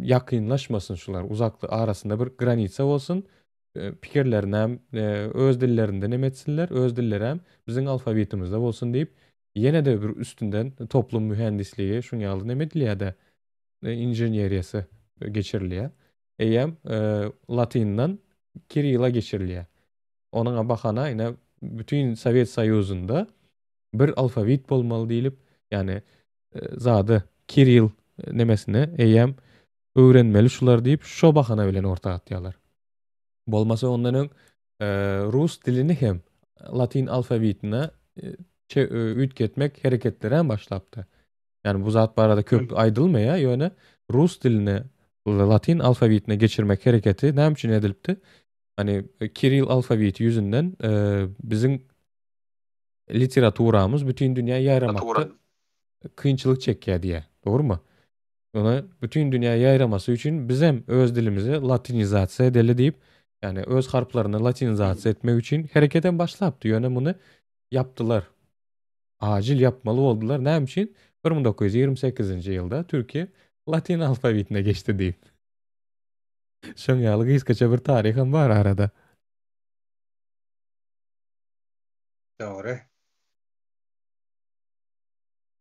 ýakynlaşmasyn şular, uzakly arasynda bir granitsa bolsun, pikirlerinem öz dillerinde neme etsinler, öz dillerem biziň alfawitimizde bolsun diýip, ýene-de bir üstünden toplum mühendisligi şuň ýaly neme edilýär-de, inženeriýasy geçirilýär. Eýýäm latyndan kirila geçirilýär. Onuňa bahana ine bütin Sowet Soýuzynda bir alfawit bolmaly diýlip, ýagny zady kiril nemesini eýýäm öwrenmeli şular diýip şo bahana bilen orta atýarlar. Bolmasa ondan öň rus dilini hem latyn alfawitine üýtgetmek hereketleri hem başlapdy. Ýani bu zat barada köp aýdylmaýar, ýöne rus dilini latyn alfawitine geçirmek hereketi näme üçin edilipdi? Hani kiril alfawiti ýüzünden biziň literaturamyz bütin dünýä ýaýramakda kynçylyk çekýär diýýär. Dogrumy? Ony bütin dünýä ýaýramasy üçin bizem öz dilimizi latinizasiýa edeli diýip, ýagny öz harplaryny latinizasiýa etmek üçin hereketem başlapdy. Ýöne muny ýapdylar. Ajil ýapmaly boldular. Näme üçin? 1928-nji ýylda Türkiýe latyn alfawitine geçdi diýip. Şoň ýaly gysgaça bir taryham bar arada. Dogry.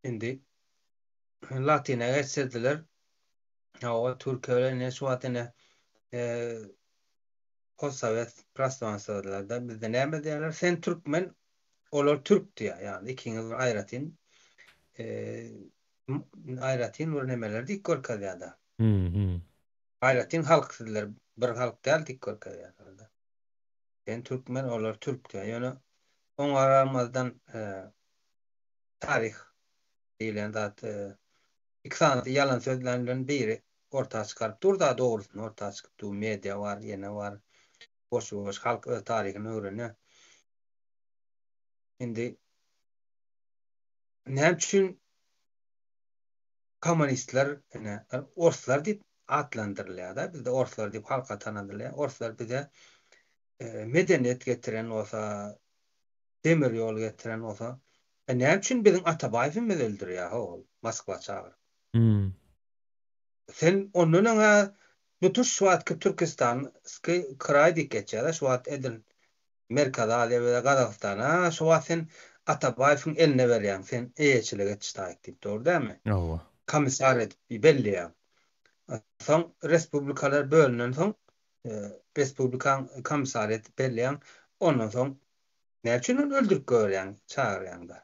Indi latyna geçsediler, hawa Türkiýe bilen ine şu wagt ine postsowet prostranstwolarda bizde näme diýýärler? Sen türkmen, olar türk diýýär. Ýagny ikiňiz bir aýratyn aýratyn bir nemeler diýip görkezýär-de. Aýratyn halk sizler, bir halk däl diýip görkezýärler-de. Sen türkmen, olar türk diýýär. Ýöne oňa garamazdan taryh diýlen zat iki sany ýalan sözlän bilen biri orta çykaryp dur da dogrusyny orta çykyp dur. Media bar, ýene bar. Boş-boş halk öz taryhyny öwrenýär. Indi näme üçin kommunistler ine orslar diýip atlandyrylýar-da, bizde orslar diýip halka tanadylýar. Orslar bize medeniýet getiren bolsa, demir ýol getiren bolsa, e näme üçin biziň Atabaýewimizi öldürýär ho ol Moskwa çagyryp? Hmm. Sen ondan öň-ä tutuş şu wagtky Türkistanskiý kraý diýip geçýär-de, şu wagt edil Merkezi Aziýa we Gazagystana, şu wagt sen Atabaýewiň eline berýäň, sen eýeçilik et ştaýk diýip, dogry dälmi? Hawa. Komissar edip belleýäň. Soň respublikalar bölünensoň, respublikaň komissary edip belleýäň, ondan soň näme üçin ony öldürip goýberýäň, çagyrýaň-da?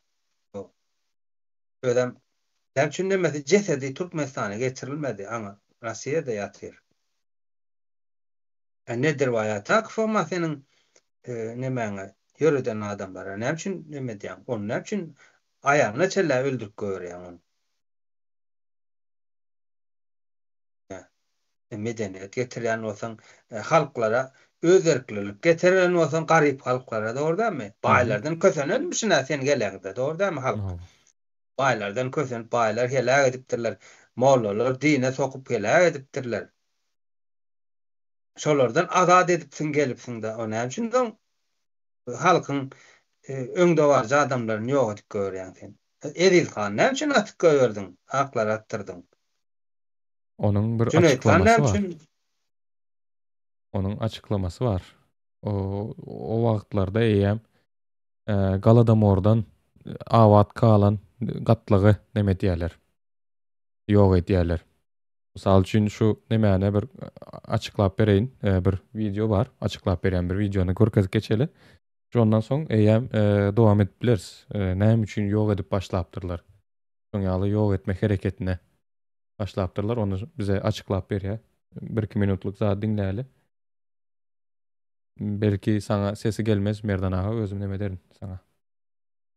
Özem näme üçin nemesi jesedi Türkmenistana getirilmedi, aňa Rossiýada ýatyr. Ä Nedirbaý Atakowam-a seniň nemäňe ýöreden adamlara näme üçin neme edýäň? Ony näme üçin aýagyna çenli öldürip goýberýäň ony? Ä medeniýet getirýän bolsaň, halklara özerklilik getiren bolsaň garyp halklara dogry dälmi? Baýlardan kösenenmişin-ä sen geleňde, dogry dälmi halk? Baýlardan kösenip baýlar heläk edipdirler. Mollalar dine sokup heläk edipdirler. Şolardan azat edipsiň gelipsiňdä o näme üçin soň halkyň öňdebaryjy adamlaryny ýok edip goýberýäň sen. Eziz han näme üçin atyp goýberdiň aklara atdyrdyň. Onuň bir açyklamasy bar. Onuň açyklamasy bar. O o wagtlarda eýýäm Galadomordan abat galan gatlagy neme edýärler. Ýok edýärler. Mysal üçin şu nemäne bir açyklap bereýin. Bir wideo bar. Açyklap berýän bir wideony görkezip geçeli. Şondan soň eýýäm dowam edip bileris. Näme üçin ýok edip başlapdyrlar? Şoň ýaly ýok etme hereketine başlapdyrlar. Ony bize açyklap berýär. Bir-iki minutlyk zat diňläli. Belki saňa sesi gelmez Merdan aga özüm neme ederin saňa.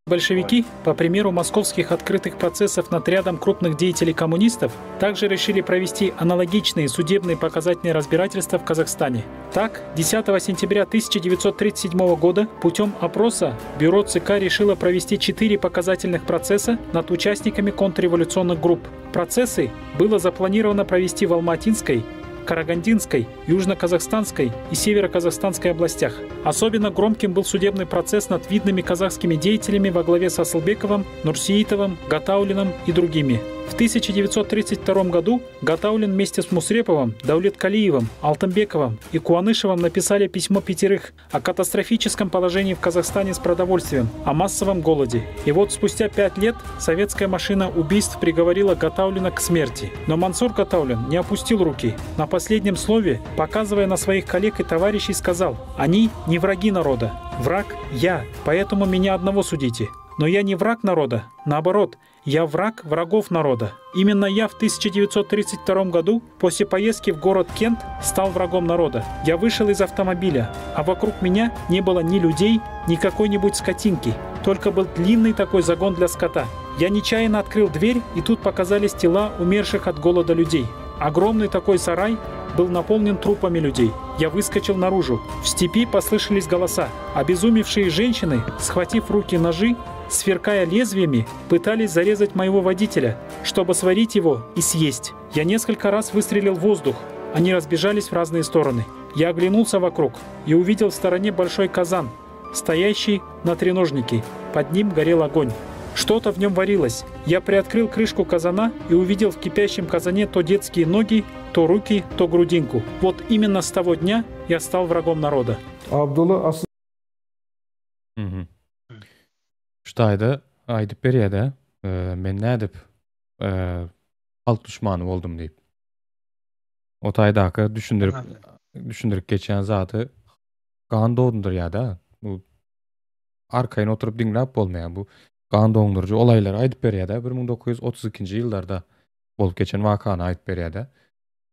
Большевики, по примеру московских открытых процессов над рядом крупных деятелей коммунистов, также решили провести аналогичные судебные показательные разбирательства в Казахстане. Так, 10 сентября 1937 года путем опроса бюро ЦК решило провести четыре показательных процесса над участниками контрреволюционных групп. Процессы было запланировано провести в Алматинской, Карагандинской, Южно-Казахстанской и Северо-Казахстанской областях. Особенно громким был судебный процесс над видными казахскими деятелями во главе с Асылбековым, Нурсеитовым, Гатаулиным и другими. В 1932 году Гатаулин вместе с Мусреповым, Даулеткалиевым, Алтынбековым и Куанышевым написали письмо пятерых о катастрофическом положении в Казахстане с продовольствием, о массовом голоде. И вот спустя пять лет советская машина убийств приговорила Гатаулина к смерти. Но Мансур Гатаулин не опустил руки. На последнем слове, показывая на своих коллег и товарищей, сказал, «Они не враги народа. Враг – я, поэтому меня одного судите. Но я не враг народа, наоборот, я враг врагов народа. Именно я в 1932 году после поездки в город Кент стал врагом народа. Я вышел из автомобиля, а вокруг меня не было ни людей, ни какой-нибудь скотинки. Только был длинный такой загон для скота. Я нечаянно открыл дверь, и тут показались тела умерших от голода людей. Огромный такой сарай был наполнен трупами людей. Я выскочил наружу. В степи послышались голоса. Обезумевшие женщины, схватив в руки ножи, сверкая лезвиями, пытались зарезать моего водителя, чтобы сварить его и съесть. Я несколько раз выстрелил в воздух. Они разбежались в разные стороны. Я оглянулся вокруг и увидел в стороне большой казан, стоящий на треножнике. Под ним горел огонь. Что-то в нем варилось. Я приоткрыл крышку казана и увидел в кипящем казане то детские ноги, то руки, то грудинку. Вот именно с того дня я стал врагом народа. Abdulla Asl Mhm. Şu taýda aýdyp berýär-de, men nädip halk duşmany boldum diýip. O taýdaky düşündirip düşündirip geçýän zady gan dondurýar-da. Bu arkaýyn oturyp diňläp bolmaýar. Bu gan doňduryjy olaýlary aýdyp berýär-de, 1932-nji ýyllarda bolup geçen wakany aýdyp berýär-de.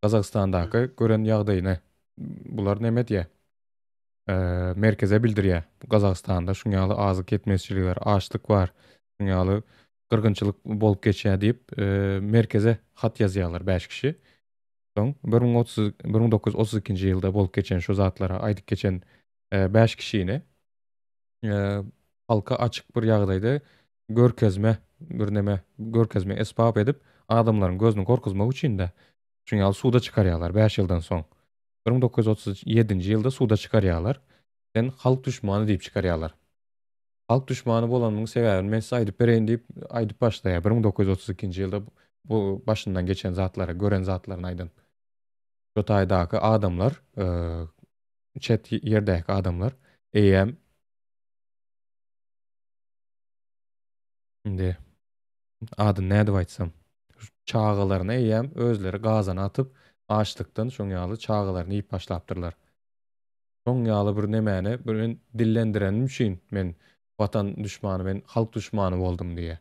Gazagystandaky gören ýagdaýyny bular neme diýýär? Merkeze bildirýär. Gazagystanda şuň ýaly azyk ýetmezçiligi bar, açlyk bar, şuň ýaly gyrgynçylyk bolup geçýär diýip, merkeze hat ýazýarlar bäş kişi. Soň 1932-nji ýylda bolup geçen şu zatlary aýdyp geçen bäş kişini halka açyk bir ýagdaýda görkezme bir neme görkezme esbap edip adamlaryň gözüni gorkuzmak üçin-de şuň ýaly suda çykarýarlar bäş ýyldan soň. 1937-nji ýylda suda çykarýarlar. Sen halk duşmany diýip çykarýarlar. Halk duşmany bolanymyň sebäbini men size aýdyp bereýin diýip aýdyp başlaýar. 1932-nji ýylda bu başyndan geçen zatlary, gören zatlaryny aýdan. Şo taýdaky adamlar, çet ýerdäki adamlar eýýäm indi adyny nädip aýtsam, çagalaryny eýýäm özleri gazana atyp, açlykdan şoň ýaly çagalaryny iýip başlapdyrlar. Şoň ýaly bir nemäni bir men dillendirenim üçin men watan duşmany, men halk duşmany boldum diýýär.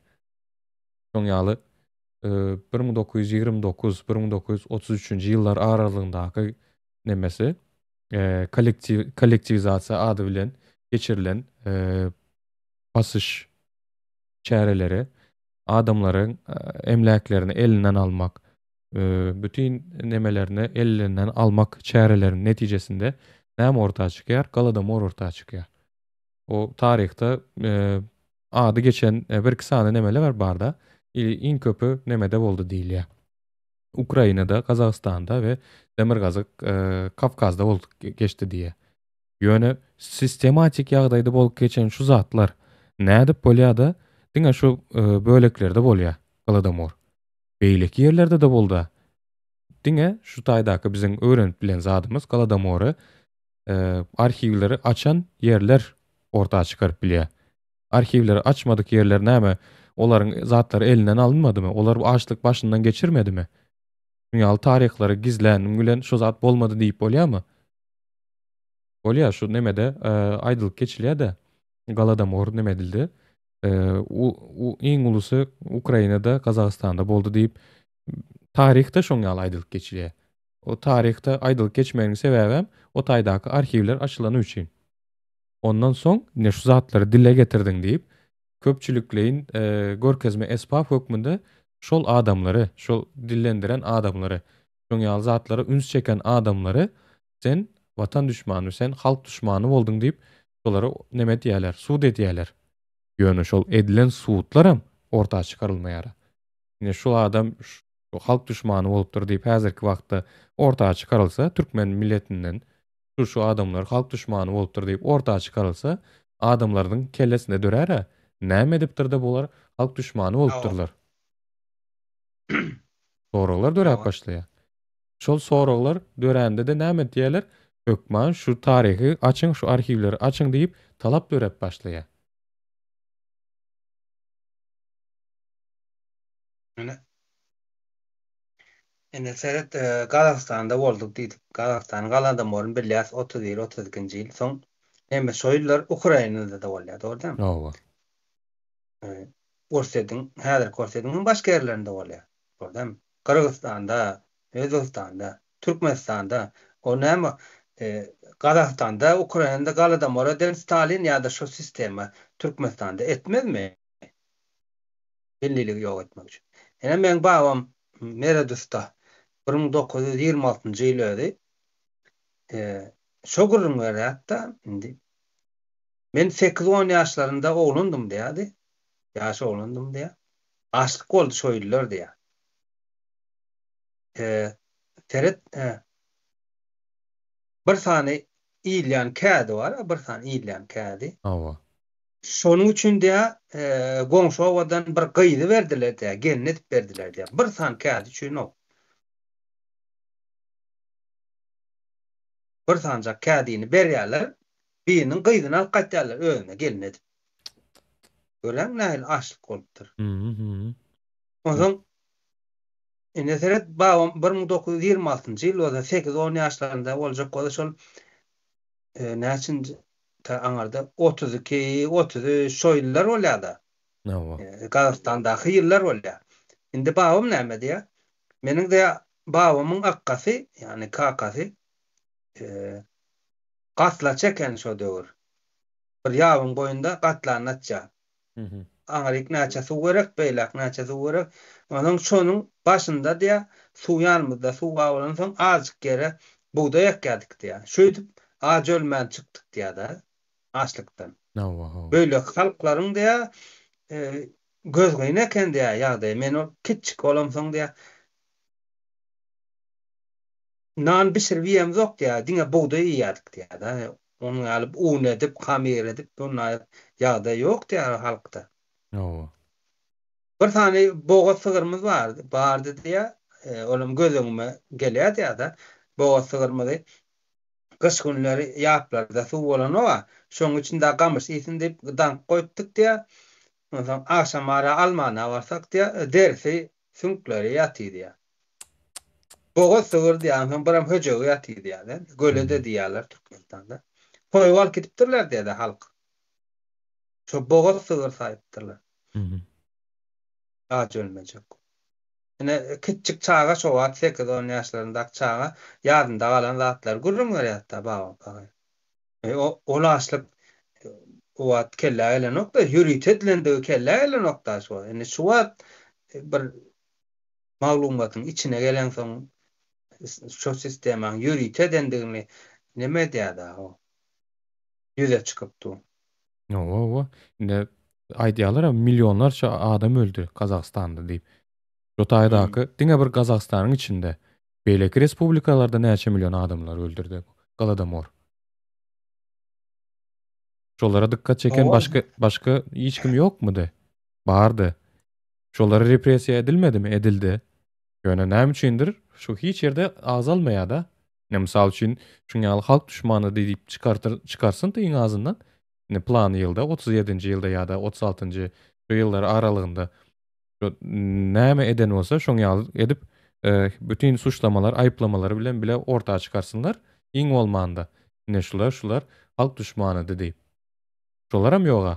Şoň ýaly 1929, 1933-nji ýyllar aralygyndaky nemesi kollektiw kollektiwizasiýa ady bilen geçirilen basyş çäreleri, adamlaryň emläklerini elinden almak, bütin nemelerini ellerinden almak çäreleriniň netijesinde näme orta çykýar? Golodomor orta çykýar. O taryhda ady geçen birki sany nemeler barda, iň köpi nemede boldy diýilýär. Ukrainada, Gazagystanda we Demirgazyk Kawkazda bolup geçdi diýýär. Ýöne sistematik ýagdaýda bolup geçen şu zatlar nädip bolýar-da, diňe şu böleklerde bolýar Golodomor. Beýleki ýerlerde-de bolda. Diňe şu taýdaky biziň öwrenip bilen zadymyz Golodomory arhiwleri açan ýerler orta çykaryp bilýär. Arhiwleri açmadyk ýerler näme, olaryň zatlary elinden alynmadymy? Olar açlyk başyndan geçirmedimi? Şuň ýaly taryhlary gizläniň bilen şu zat bolmady diýip bolýarmy? Bolýar, şu nemede aýdylyp geçilýär-de, Golodomor neme edildi. Iň ulusy Ukrainada, Gazagystanda boldy diýip, taryhda şoň ýaly aýdylyp geçilýär. O taryhda aýdylyp geçmeginiň sebäbem o taýdaky arhiwler açylany üçin. Ondan soň ine şu zatlary dile getirdiň diýip, köpçülikleýin görkezme esbap hökmünde şol adamlary, şol dillendiren adamlary, şoň ýaly zatlara üns çeken adamlary sen watan duşmany, sen halk duşmany bolduň diýip, şolara neme edýärler, sud edýärler. Ýöne şol edilen sudlaram orta çykarylmaýar. Ine şul adam şu halk duşmany bolupdyr diýip häzirki wagtda orta çykarylsa, türkmen milletinden şu şu adamlar halk duşmany bolupdyr diýip orta çykarylsa, adamlaryň kellesinde dörär-ä, näme edipdir-de bular halk duşmany bolupdyrlar? Soraglar döräp başlaýar. Şol soraglar dörände-de näme diýýärler? Hökman şu taryhy açyň, şu arhiwleri açyň diýip talap döräp başlaýar. Ine, ine seret, Gazagystanda bolduk diýdik. Gazagystanyň Galadomoryny bilýäs, 31, 32-nji ýyl. Soň hemme şo ýyllar Ukrainada-da bolýar, dogry dälmi? Hawa. Orsýetiň, häzirki Orsýetiň hem başga ýerlerinde bolýar. Dogry dälmi? Gyrgyzystanda, Özbegistanda, Türkmenistanda, o näme, Gazagystanda, Ukrainada Galadomor eden Stalin ýa-da şo sistema Türkmenistanda etmezmi? Milliligi ýok etmek üçin. Ine meň babam Meret usta 1926-njy ýyl özi şo gürrüň berýärdi-de indi. Men sekiz-on ýaşlarynda oglandym diýýärdi. Ýaş oglandym diýýär. Açlyk boldy şo ýyllar diýýär. Seret, bir sany iýilýän kädi bar, bir sany iýilýän kädi. Hawa. Şonuň üçin diýýär, goňşy obadan bir gyzy berdiler diýýär, gelin edip berdiler diýýär. Bir sany kädi üçin-ow. Bir sanjak kädini berýärler, biriniň gyzyny alyp gaýtýarlar özüne gelin edip. Görýäňmi nähili açlyk bolupdyr. Onsoň indi seret, babam 1926-njy ýyl bolsa, sekiz-on ýaşlarynda boljak bolsa şol näçinji ta aňyrda 32, 33 şo ýyllar bolýar-da. Hawa. Gazagystandaky ýyllar bolýar. Indi babam näme diýýär? Meniň diýýär, babamyň akgasy, ýagny kakasy gatlaçy eken şo döwür. Bir ýabyň boýunda gatlanyny açýar. Aňryk näçe suw gerek, beýläk näçe suw gerek. Onsoň şonuň başynda diýýär, suw ýanymyzda suw bar bolansoň azjyk ýere bugdaý ekýärdik diýýär. Şeýdip aç ölmän çykdyk diýýär-de, açlykdan. Hawa, hawa. Beýleki halklaryň diýýär, gözgyny eken diýýär ýagdaýy. Men ol kiçjik bolamsoň diýýär, Nan bişirip iýemzok diýýär, diňe bugdaý iýýärdik diýýär-de. Onuň ýaly un edip, hamyr edip, bunday ýagdaý ýok diýýär halkda. Hawa. Bir sany bogaz sygyrymyz bardy, bardy diýýär. Olam göz öňüme gelýär diýýär-de. Bogaz sygyrymyzy gyş günleri ýaplarda suw bolanok-a, şonuň üçin dagy gamyş iýsin diýip daňyp goýupdyk diýýär. Onsoň agşamara almana barsak diýýär, derisi, süňkleri ýatyr diýýär. Bogaz sygyr diýýär, onsoň biram höjegi ýatyr diýýärler. Göle-de diýýärler Türkmenistanda. Soýup alyp gidipdirler diýýär-de halk. Şo bogaz sygyr saýypdyrlar. Aç ölmejek. Ine, kiçjik çaga şo wagt sekiz-on ýaşlaryndaky çaga ýadynda galan zatlary gürrüň berýär-de babam pahyr. E, ol açlyk o wagt kellä gelenok-da, ýörite edilendigi kellä gelenok-da şo wagt. Indi şu wagt bir maglumatyň içine geleňsoň şo sistemaň ýörite edendigini neme edýär-dä o ýüze çykyp dur. Hawa, hawa. Indi aýdýarlar-a millionlarça adam öldi Gazagystanda diýip. Şo taýdaky diňe bir Gazagystanyň içinde, beýleki respublikalarda näçe million adamlar öldürdi Golodomor. Şolara dykgat çeken başga başga hiç kim ýokmudy? Bardy. Şolara repressiýa edilmedimi? Edildi. Ýöne näme üçindir şu hiç ýerde agzalmaýar-da. Ine mysal üçin şuň ýaly halk duşmany diýip çykartyr çykarsyn-da iň azyndan. Ine plany ýylda 37-nji ýylda ýa-da 36-njy şu ýyllar aralygynda şu näme eden bolsa şoň ýaly edip e, bütin suçlamalar, aýyplamalary bilen bile orta çykarsynlar. Iň bolmanda ine şular şular halk duşmanydy diýip. Şolaram ýoga.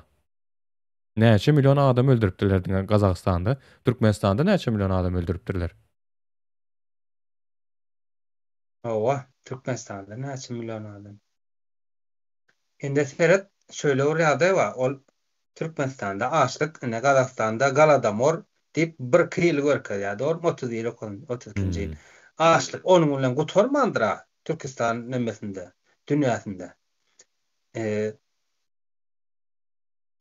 Näçe million adam öldüripdirler diňe Gazagystanda. Türkmenistanda näçe million adam öldüripdirler. Hawa, Türkmenistanda näçe million adam. Indi seret, şöyle bir ýagdaý bar, ol Türkmenistanda açlyk, ine Gazagystanda Galadomor diýip birki ýyly görkezýär, dogrymy, 31, 32-nji ýyl. Açlyk onuň bilen gutarmandyr-a Türküstan nemesinde, dünýäsinde.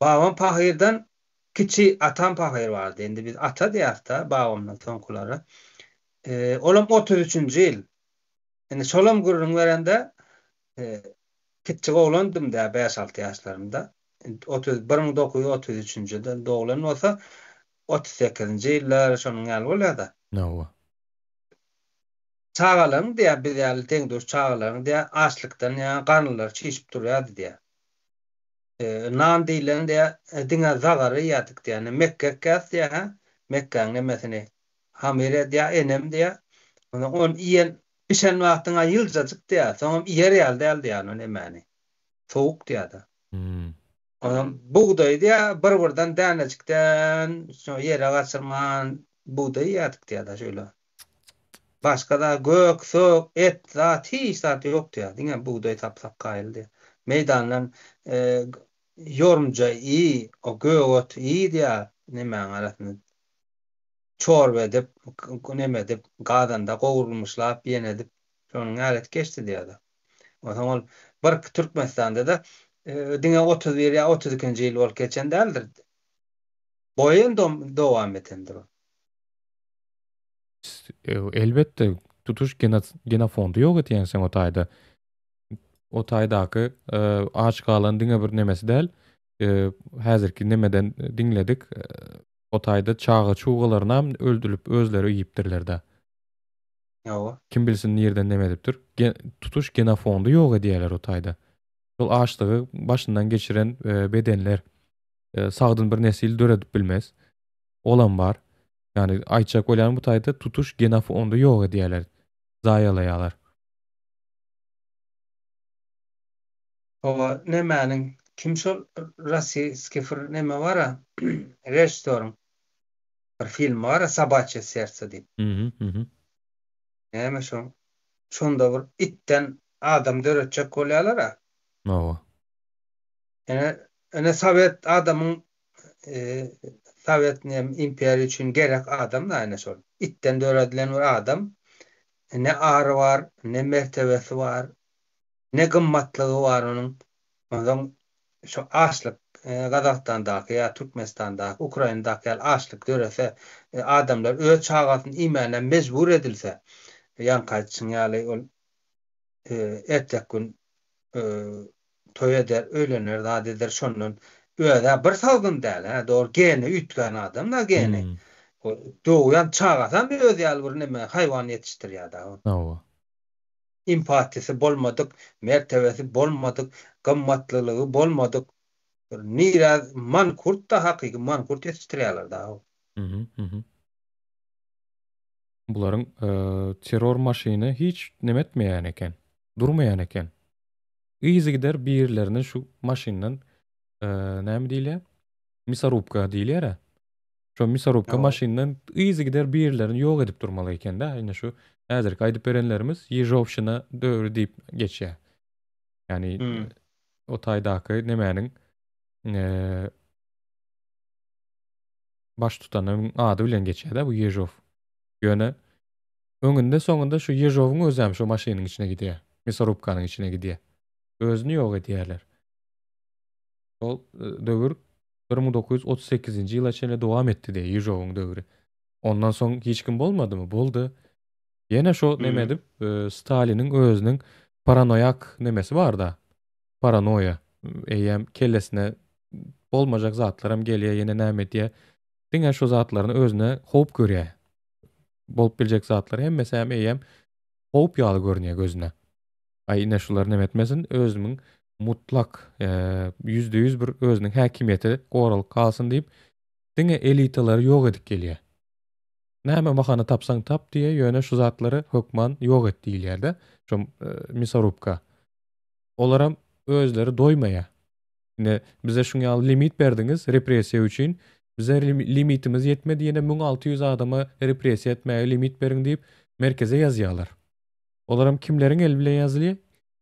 Babam pahyrdan kiçi atam pahyr bardy, indi biz ata diýýäris-de babamdan soňkulara. Olam 33-nji ýyl. Indi şolam gürrüň berende, kiçjik oglandym-da, bäş-alty ýaşlarymda. 1933-nji ýylda doglan bolsa, 38-nji ýyllar şonuň ýaly bolýar-da. Hawa. Çagalaryň diýýär, biz ýaly deň-duş çagalaryň diýýär, açlykdan ýa garynlary çişip durýardy diýýär. Nan diýlen diýýär, diňe zagara iýýärdik diýýär. Indi mekge ekýäris diýýär, hä, mekgäň nemesini Hamyr edýär enem diýýär. Onsoň ony iýen, bişen wagtyň-a ýyljajyk diýýär. Soňam iýer ýaly däl diýýär ony nemäni. Sowuk diýýär-de. Onsoň bugdaýy diýýär, bir-birden dänejikden şo ýere gaçyrman bugdaý iýerdik diýýär-de şeýle. Başga zat gök, sök, et zat hiç zat ýok diýýär. Diňe bugdaý tapsak kaýyl diýýär. Meýdandan ýorunja iý, o gök ot iý diýýär nemäň arasynda. Çorba edip, neme edip, gazanda gowrulmyşlap, ýene edip, şonuň ýaly edip geçdi diýýärler. Onsoň ol bir Türkmenistanda-da diňe 31 ýa 32-nji ýyl bolup geçen däldir. Boýun dowam edendir ol. Elbetde, tutuş genofondy ýok etýäň sen o taýda. O taýdaky aç galan diňe bir nemesi däl, häzirki nemeden diňledik, O taýda çaga-çugalarynam öldülip özleri iýipdirler-dä. Hawa. Kim bilsin nirden neme edipdir. Tutuş genofondy ýok edýärler o taýda. Şol açlygy başyndan geçiren bedenler sagdyn bir nesil döredip bilmez. Olam bar. Ýagny aýtjak bolýanym bu taýda tutuş genofondy ýok edýärler. Zaýalaýarlar. Hawa nemäniň kim şol rossiýski fir neme bara režissýoryň bir filmi bara Sobaçýe serce diýip. Mhm. Näme şoň şonda bir itden adam döretjek bolýalara. Hawa. Ene ene sowet adamyň sowet nem imperiýa üçin gerek adam da ene şol. Itden döredilen bir adam. Ne ary bar, ne mertebesi bar. Ne gymmatlygy bar onuň. Onsoň şu açlyk Gazagystandaky ýa Türkmenistandaky, Ukrainadaky ýaly açlyk dörese, adamlar öz çagasyny iýmäne mejbur edilse, ýaňky aýdyşyň ýaly ol erteki gün toý eder, öýlener, zat eder, şondan öz-ä bir sagdyn däl, hä, dogry, geni üýtgän adam-da geni. Dogýan çagasam özi ýaly bir neme, haýwan ýetişdirýär-dä. Hawa. Empatiýasy bolmadyk, mertebesi bolmadyk, gymmatlylygy bolmadyk bir nirä mankurt-da hakyky mankurt ýetişdirýärler da. Mhm. Bularyň terror maşyny hiç neme etmeýän eken. Durmaýan eken. Yzygider birlerini şu maşyndan näme diýilýär? Misarubka diýilýär-ä. Şo misarubka maşyndan yzygider birlerini ýok edip durmaly eken-dä. Ine şu häzirki aýdyp berenlerimiz Ýežowşina döwri diýip geçýär. Ýagny o taýdaky nemäniň baştutanyň ady bilen geçýär-dä bu Ýežow. Ýöne öňünde soňunda şu Ýežowyň özem şo maşynyň içine gidýär. Misarubkanyň içine gidýär. Özüni ýok edýärler. Şol döwür 1938-nji ýyla çenli dowam etdi diýýär Ýežowyň döwri. Ondan soň hiç kim bolmadymy? Boldy. Ýene şo neme edip, Staliniň özüniň paranoýak nemesi bar-da. Paranoýa. Eýýäm kellesine bolmajak zatlaram gelýär, ýene näme edýär. Diňe şo zatlaryny özüne howp görýär. Bolup biljek zatlar hemmesi hem eýýäm howp ýaly görünýär gözüne. Aý ine şular neme etmesin, özümiň mutlak 100% bir özüniň häkimiýeti goralyp galsyn diýip, diňe elitalary ýok edip gelýär. Näme bahana tapsaň tap diýýär, ýöne şu zatlary hökman ýok et diýilýär-de, şo misarubka. Olaram özleri doýmaýar. Ine bize şuň ýaly limit berdiňiz repressiýa üçin, bize limitimiz ýetmedi ýene 1600 adama repressiýa etmäge limit beriň diýip merkeze ýazýarlar. Olaram kimleriň eli bilen ýazylýar?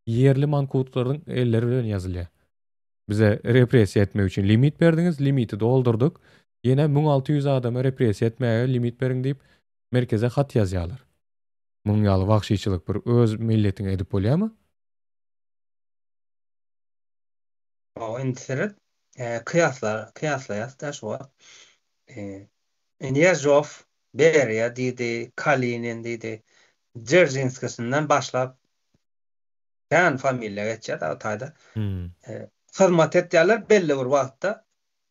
Ýerli mankutlaryň elleri bilen ýazylýar. Bize repressiýa etmek üçin limit berdiňiz, limiti doldurdyk. Ýene 1600 adama repressiýa etmäge limit beriň diýip, merkeze hat ýazýarlar. Munuň ýaly wagşyçylyk bir öz milletiňe edip bolýarmy? Hawa, indi seret, kyýasla, kyýaslaýas-da şu wagt. Ýežow, Beriýa diýdi, Kalinin diýdi. Dzeržinskisinden başlap kän familiýa geçýär-de o taýda. Hyzmat etýärler belli bir wagtda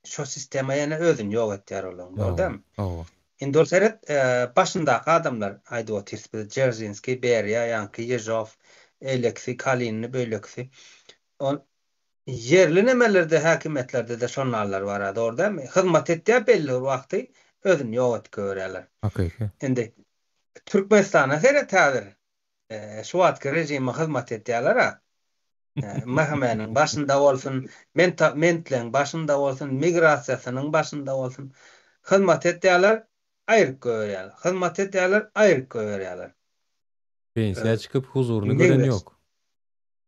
şo sistema ýene özüni ýok etýär olaryň, dogry dälmi? Hawa. Indi ol seret, başyndaky adamlar aýdyp otyrys biz, Dzeržinskiý, Beriýa, ýaňky Ýežow, eýlekisi, Kalinini, beýlekisi. Ol ýerli nemelerde, häkimiýetlerde-de şonallar bar-a, dogry dälmi? Hyzmat etýär belli bir wagty, özüni ýok edip goýberýärler. Hakyky. Indi Türkmenistana seret häzir. Şu wagtky režime hyzmat edýärler-a. MHM-niň başynda bolsun, mentleň başynda bolsun, migrasiýasynyň başynda bolsun. Hyzmat edýärler, aýryp goýberýärler. Hyzmat edýärler, aýryp goýberýärler. Pensiýa çykyp huzuryny gören ýok.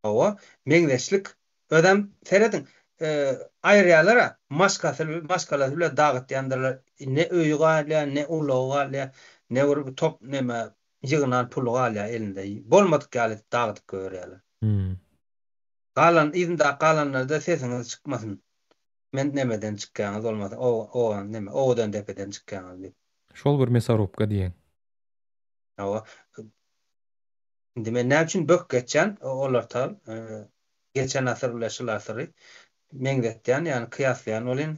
Hawa, meňzeşlik. Özem serediň, aýyrýarlar-a, maşgasy, maşgalasy bilen dagytýandyrlar. Ne öýi galýar, ne ulagy galýar, ne bir top neme ýygnan puly galýar elinde. Bolmadyk ýaly edip dagydyp goýberýärler. Galan, yzyndaky galanlarda sesiňiz çykmasyn. Men nemeden çykýaňyz bolmasa, o, neme, owadan depeden çykýaňyz diýip. Şol bir mesarubka diýen. Hawa. Indi men näme üçin bök geçýän olartal geçen asyr bilen şul asyry meňzetýän ýagny kyýaslaýan welin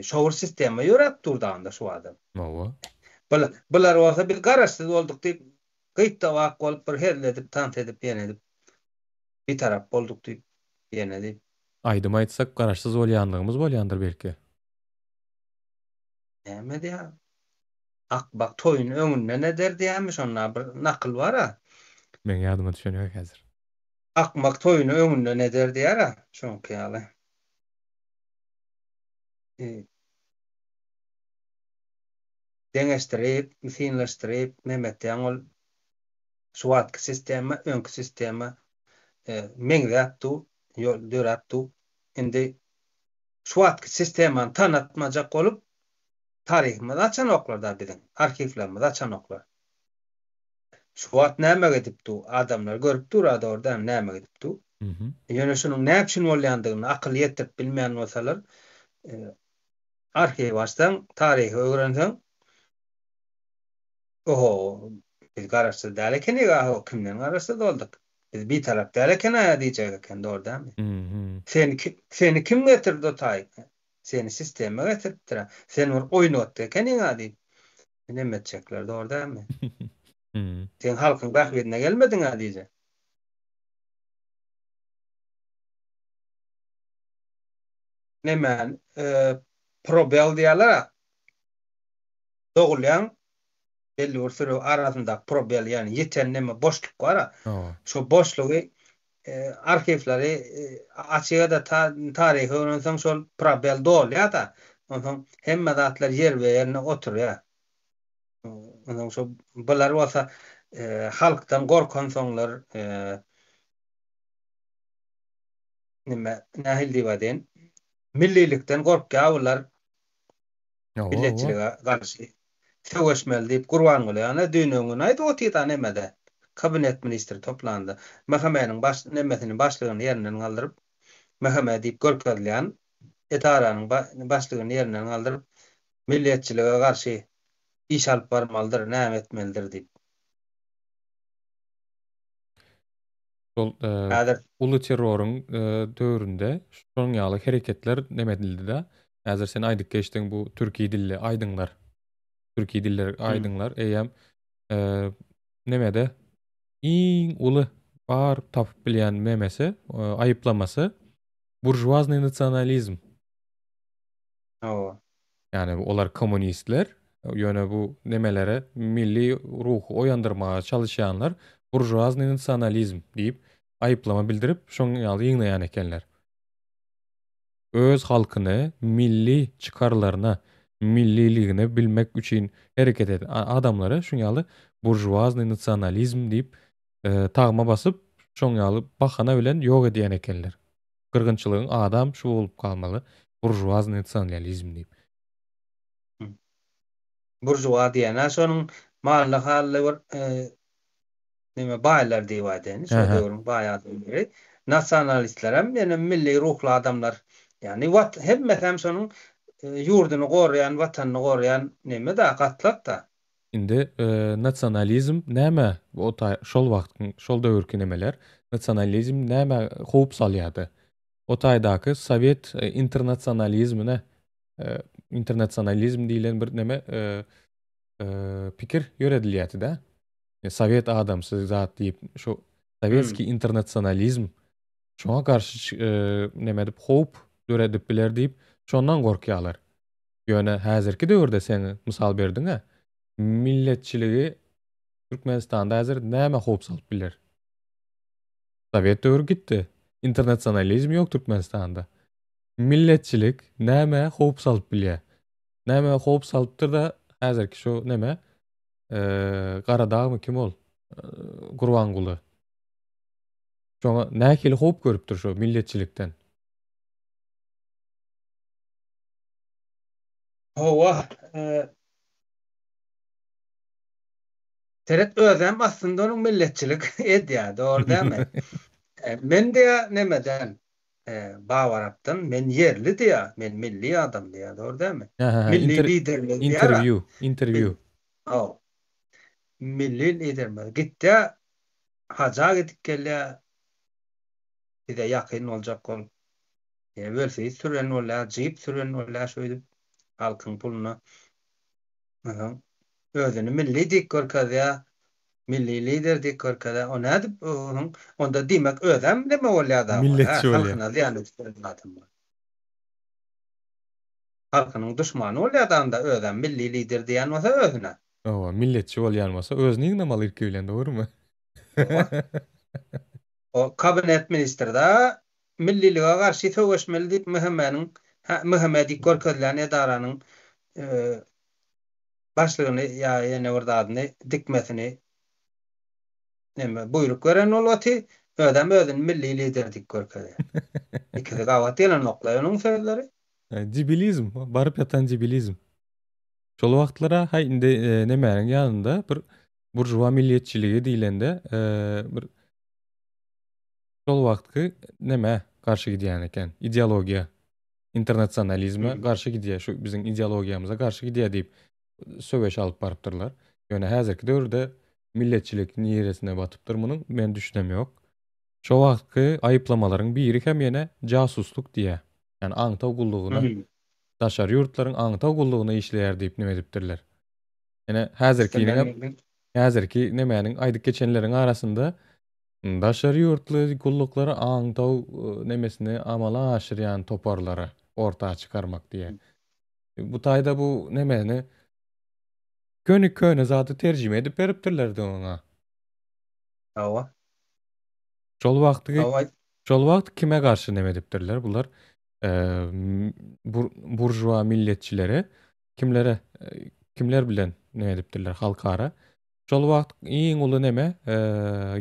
şo bir sistema ýöräp dur dagynda şu adam. Hawa. Bular bolsa biz garaşsyz bolduk diýip gyýtdawak bolup bir hezil edip tans edip ýene edip bitarap bolduk diýip ýene diýip. Aýdym aýtsak garaşsyz bolýanlygymyz bolýandyr belki. Näme diýýär? Akbak toýuny öňünden eder diýýärmi şonda bir nakyl bar-a. Meň ýadyma düşen ýok häzir. Akmak toýuny öňünden eder diýýär-ä, şoňky ýaly. Deňeşdirip, synlaşdyryp, nemetýäň ol şu wagtky sistema, öňki sistema meňzäp dur, ýol döräp dur. Indi şu wagtky sistemany tanatmajak bolup Taryhymyzy açanoklar-da biziň, arhiwlerimizi açanoklar. Şu wagt näme gidip dur, adamlar görüp dur-a dogry dälmi näme gidip dur. Ýöne şunuň näme üçin bolýandygyny akyl ýetirip bilmeýän bolsalar, arhiw açsaň, taryhy öwrenseň, oho, biz garaşsyz däl ekenik-a, kimden garaşsyz bolduk? Biz bitarap däl eken-a diýjek eken, dogry dälmi? Seni seni kim getirdi o taýy? Seni sistema getiripdir-ä. Sen bir oýnatgy ekeniň-a diýip, neme etjekler, dogry dälmi? Sen halkyň bähbidine gelmediň-ä diýjek. Nemäni, probel diýýärler-ä. Dogulýaň, belli bir süre arasyndaky probel, ýagny ýiten neme boşluk bar-a. Şo boşlugy arhiwleri açyga-da taryhy öwrenseň şol probel dolýar-da. Onsoň hemme zatlar ýerbe-ýerine oturýar. Onsoň şo bular bolsa halkdan gorkansoňlar neme nähili diýip aýdaýyn millilikden gorkýar bular. Milletçilige garşy söweşmeli diýip Gurbanguly ana düýn öňňün aýdyp otyrda nemede kabinet ministri toplanda MHM-niň baş nemesini başlygyny ýerinden galdyryp MHM diýip görkezilýän edaranyň başlygyny ýerinden galdyryp milletçilige garşy iş alyp barmalydyr näme etmelidir diýip. Şol Häzir uly terroryň döwründe şonuň ýaly hereketler neme edildi-de. Häzir sen aýdyp geçdiň bu türki dilli aýdyňlar. Türki diller aýdyňlar eýýäm nemede iň uly bar tapyp bilýän memesi, aýyplamasy buržuaznyý nasionalizm. Hawa. Ýagny olar kommunistler, ýöne bu nemelere milli ruhy oýandyrmaga çalyşýanlar buržuaznyý nasionalizm diýip aýyplama bildirip, şoň ýaly ýygnaýan ekenler. Öz halkyny milli çykarlaryna, milliligini bilmek üçin hereket eden adamlary şuň ýaly buržuaznyý nasionalizm diýip. Tagma basyp, şoň ýaly bahana bilen ýok edýän ekenler. Gyrgynçylygyň adam şu bolup galmaly, buržuaz nasionalizm diýip. Buržuaz diýen-ä şonuň mally-hally bir neme baýlar diýip aýdaýyn, şo döwrüň baý adamlary. Nasionalistlerem ýene milli ruhly adamlar. Ýagny hemmesem şonuň ýurduny goraýan, watanyny goraýan neme-da, gatlak-da. Indi nasionalizm näme o taý şol wagtkyň şol döwürki nemeler nasionalizm nämä howp salýardy? O taýdaky sowet internasionalizmine internasionalizm diýlen bir neme pikir ýöredilýärdi-dä. Sowet adamsy zat diýip şu sowetskiý internasionalizm şoňa garşy neme edip howp döredip biler diýip şondan gorkýarlar. Ýöne häzirki döwürde sen mysal berdiň-ä, milletçiligi Türkmenistanda häzir näme howp salyp biler? Sowet döwri gitdi. Internasionalizm ýok Türkmenistanda. Milletçilik nämä howp salyp bilýär? Nämä howp salypdyr-da häzirki şu neme Garadagmy kim ol? Gurbanguly. Şoňa nähili howp görüpdir şu milletçilikden? Hawa, seret özem aslynda onuň milletçilik edýär, dogry dälmi? Men diýýär nemeden, Babarapdan, men ýerli diýýär, men milli adam diýýär, dogry dälmi? Milli liderimiz diýýär. Interwýu, interwýu. Hawa. Milli liderimiz gitýär, haja gidip gelýär, bize ýakyn boljak bolup. Welosiped süren bolýar, jip süren bolýar şeýdip halkyň puluna. Onsoň özüni milli diýip görkezýär, milli lider diýip görkezýär. O nädip onuň onda diýmek özem neme bolýar-da, Milletçi bolýar. Halkyna zyýan edip adam bolýar. Halkynyň duşmany bolýar-da onda özem milli lider diýen bolsa özüne. Hawa, milletçi bolýan bolsa özüni ýygnamaly ilki bilen, dogrumy? Hawa. O kabinet ministri-de Millilige garşy söweşmeli diýip MHM-niň, MHM diýip görkezilýän edaranyň başlygyny ýa ýene bir zadyny dikmesini neme buýruk beren bolup oty, özem özüni milli lider diýip görkezýär. Ikisi gabat gelenokla onuň sözleri. Debilizm, baryp ýatan debilizm. Şol wagtlara haý indi nemäniň ýanynda bir buržuwa milliýetçiligi diýlende bir Şol wagtky nämä garşy gidýän eken? Ideologiýa. Internasionalizme garşy gidýär. Şu biziň ideologiýamyza garşy gidýär diýip söweş alyp barypdyrlar. Ýöne häzirki döwürde milletçilik niresine batypdyr munuň men düşünem ýok. Şo wagtky aýyplamalaryň biri hem ýene jasuslyk diýýär. Ýani aňtaw gullugyna daşary ýurtlaryň aňtaw gullugyna işleýär diýip neme edipdirler. Ýene häzirkiniňem häzirki nemäniň aýdyp geçenleriň arasynda Daşary ýurtly gulluklary aňtaw nemesini amala aşyrýan toparlary orta çykarmak diýýär. Bu taýda bu nemeni göni köne zady terjime edip beripdirler-de oňa. Hawa. Şol wagtky şol wagt kime garşy neme edipdirler bular? Buržua milletçileri kimlere kimler bilen neme edipdirler halkara? Şol wagt iň uly neme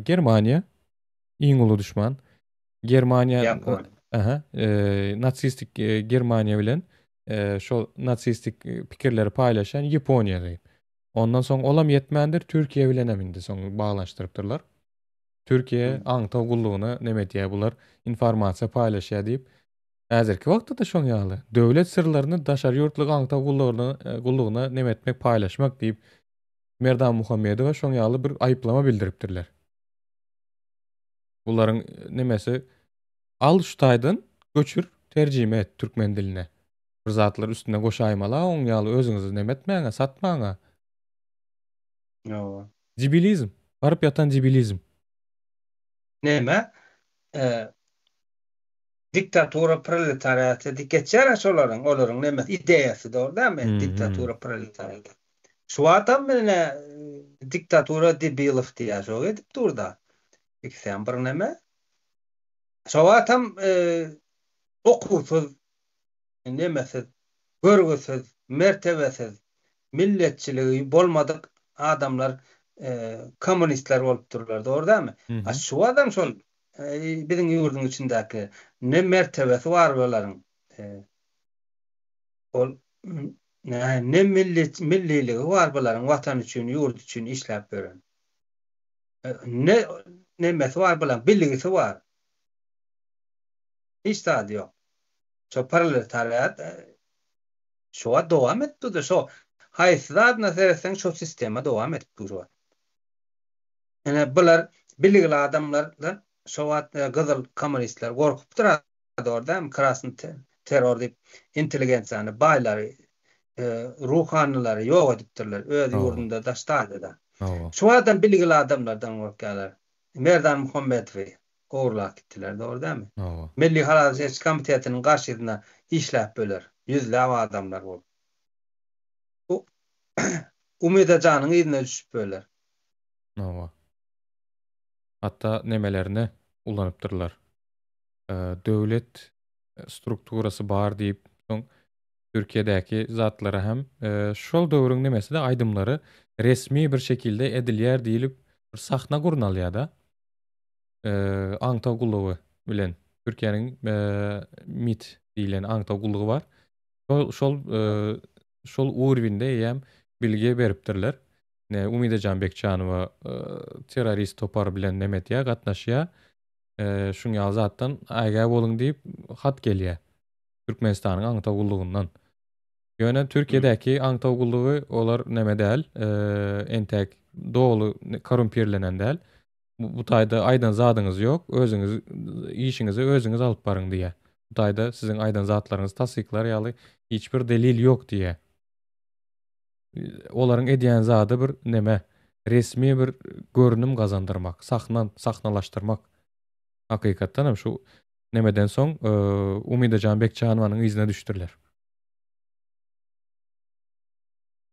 Germaniýa iň uly duşman. Germaniýa aha, nasistik Germaniýa bilen şol nasistik pikirleri paýlaşýan Ýaponiýa diýip. Ondan soň olam ýetmändir, Türkiýe bilen hem indi soň baglanyşdyrypdyrlar. Türkiýe aňtaw gullugyna neme edýär bular, informasiýa paýlaşýar diýip. Häzirki wagtda-da şoň ýaly. Döwlet syrlaryny daşary ýurtly aňtaw gullugyna gullugyna neme etmek, paýlaşmak diýip Merdan Muhammedowa şoň ýaly bir aýyplama bildiripdirler. Bularyň nemesi al şu taýdan göçür terjime et türkmen diline. Bir zatlar üstüne goşaýmala oň ýaly özüňizi neme etmäňä satmaňa. Hawa. Debilizm. Baryp ýatan debilizm. Neme? Diktatura proletariaty diýip geçýär-ä şolaryň, olaryň nemesi, ideýasy dogry dälmi? Diktatura proletariaty. Şu wagtam ine diktatura debilow diýýär, şo edip dur-da. Ikisem bir neme. Şo wagtam okuwsyz, nemesiz, görgüsiz, mertebesiz, milletçiligi bolmadyk adamlar. Kommunistler bolup durlar, dogry dälmi? A şu adam şol biziň ýurduň içindäki ne mertebesi bar bularyň. Ol ne milli milliligi bar bularyň watan üçin, ýurt üçin işläp ýören. Ne nemesi bar bularyň, bilgisi bar. Hiç zady ýok. Şo proletariat şu wagt dowam edip durdy. Şo haýsy zadyna seretseň şo sistema dowam edip dur şu wagt. Ine bular bilgili adamlardan şo wagt gyzyl kommunistler gorkupdyr dogry dälmi krasny terror diýip intelligensiýany baýlary ruhanylary ýok edipdirler öz ýurdunda daşda-da. Şu wagtam bilgili adamlardan gorkýarlar. Merdan Muhammedowy ogurlap gitdiler, dogry dälmi? Hawa. Milli halas ediş komitetiniň garşysyna işläp böler, ýüzläp adamlar bolup. Bu Umyda janyň yzyna düşüp böler. Hawa. Hatda nemelerini ulanypdyrlar. Döwlet strukturasy bar diýip, soň Türkiýedäki zatlara hem şol döwrüň nemesi-de aýdymlary resmi bir şekilde edilýär diýlip bir sahna gurnalýar-da. Aňtaw gullugy bilen Türkiýäniň MIT diýlen aňtaw gullugy bar. Şol şol şol urwinde eýýäm bilgi beripdirler. Ne Umidajan Bekjanowa terrorist topar bilen neme etýär, gatnaşýar. Şuň ýaly zatdan ägä boluň diýip hat gelýär. Türkmenistanyň aňtaw gullugyndan. Ýöne Türkiýedäki aňtaw gullugy olar neme däl, entäk doly korrumpirlenen däl. Bu taýda aýdan zadyňyz ýok, özüňiz işiňizi özüňiz alyp baryň diýýär. Bu taýda siziň aýdan zatlaryňyzy tassyklar ýaly hiç bir delil ýok diýýär. Olaryň edýän zady bir neme, resmi bir görnüm gazandyrmak, sahna sahnalaşdyrmak. Hakykatdan hem şu nemeden soň Umydajan Bekjanowanyň yzyna düşdüler.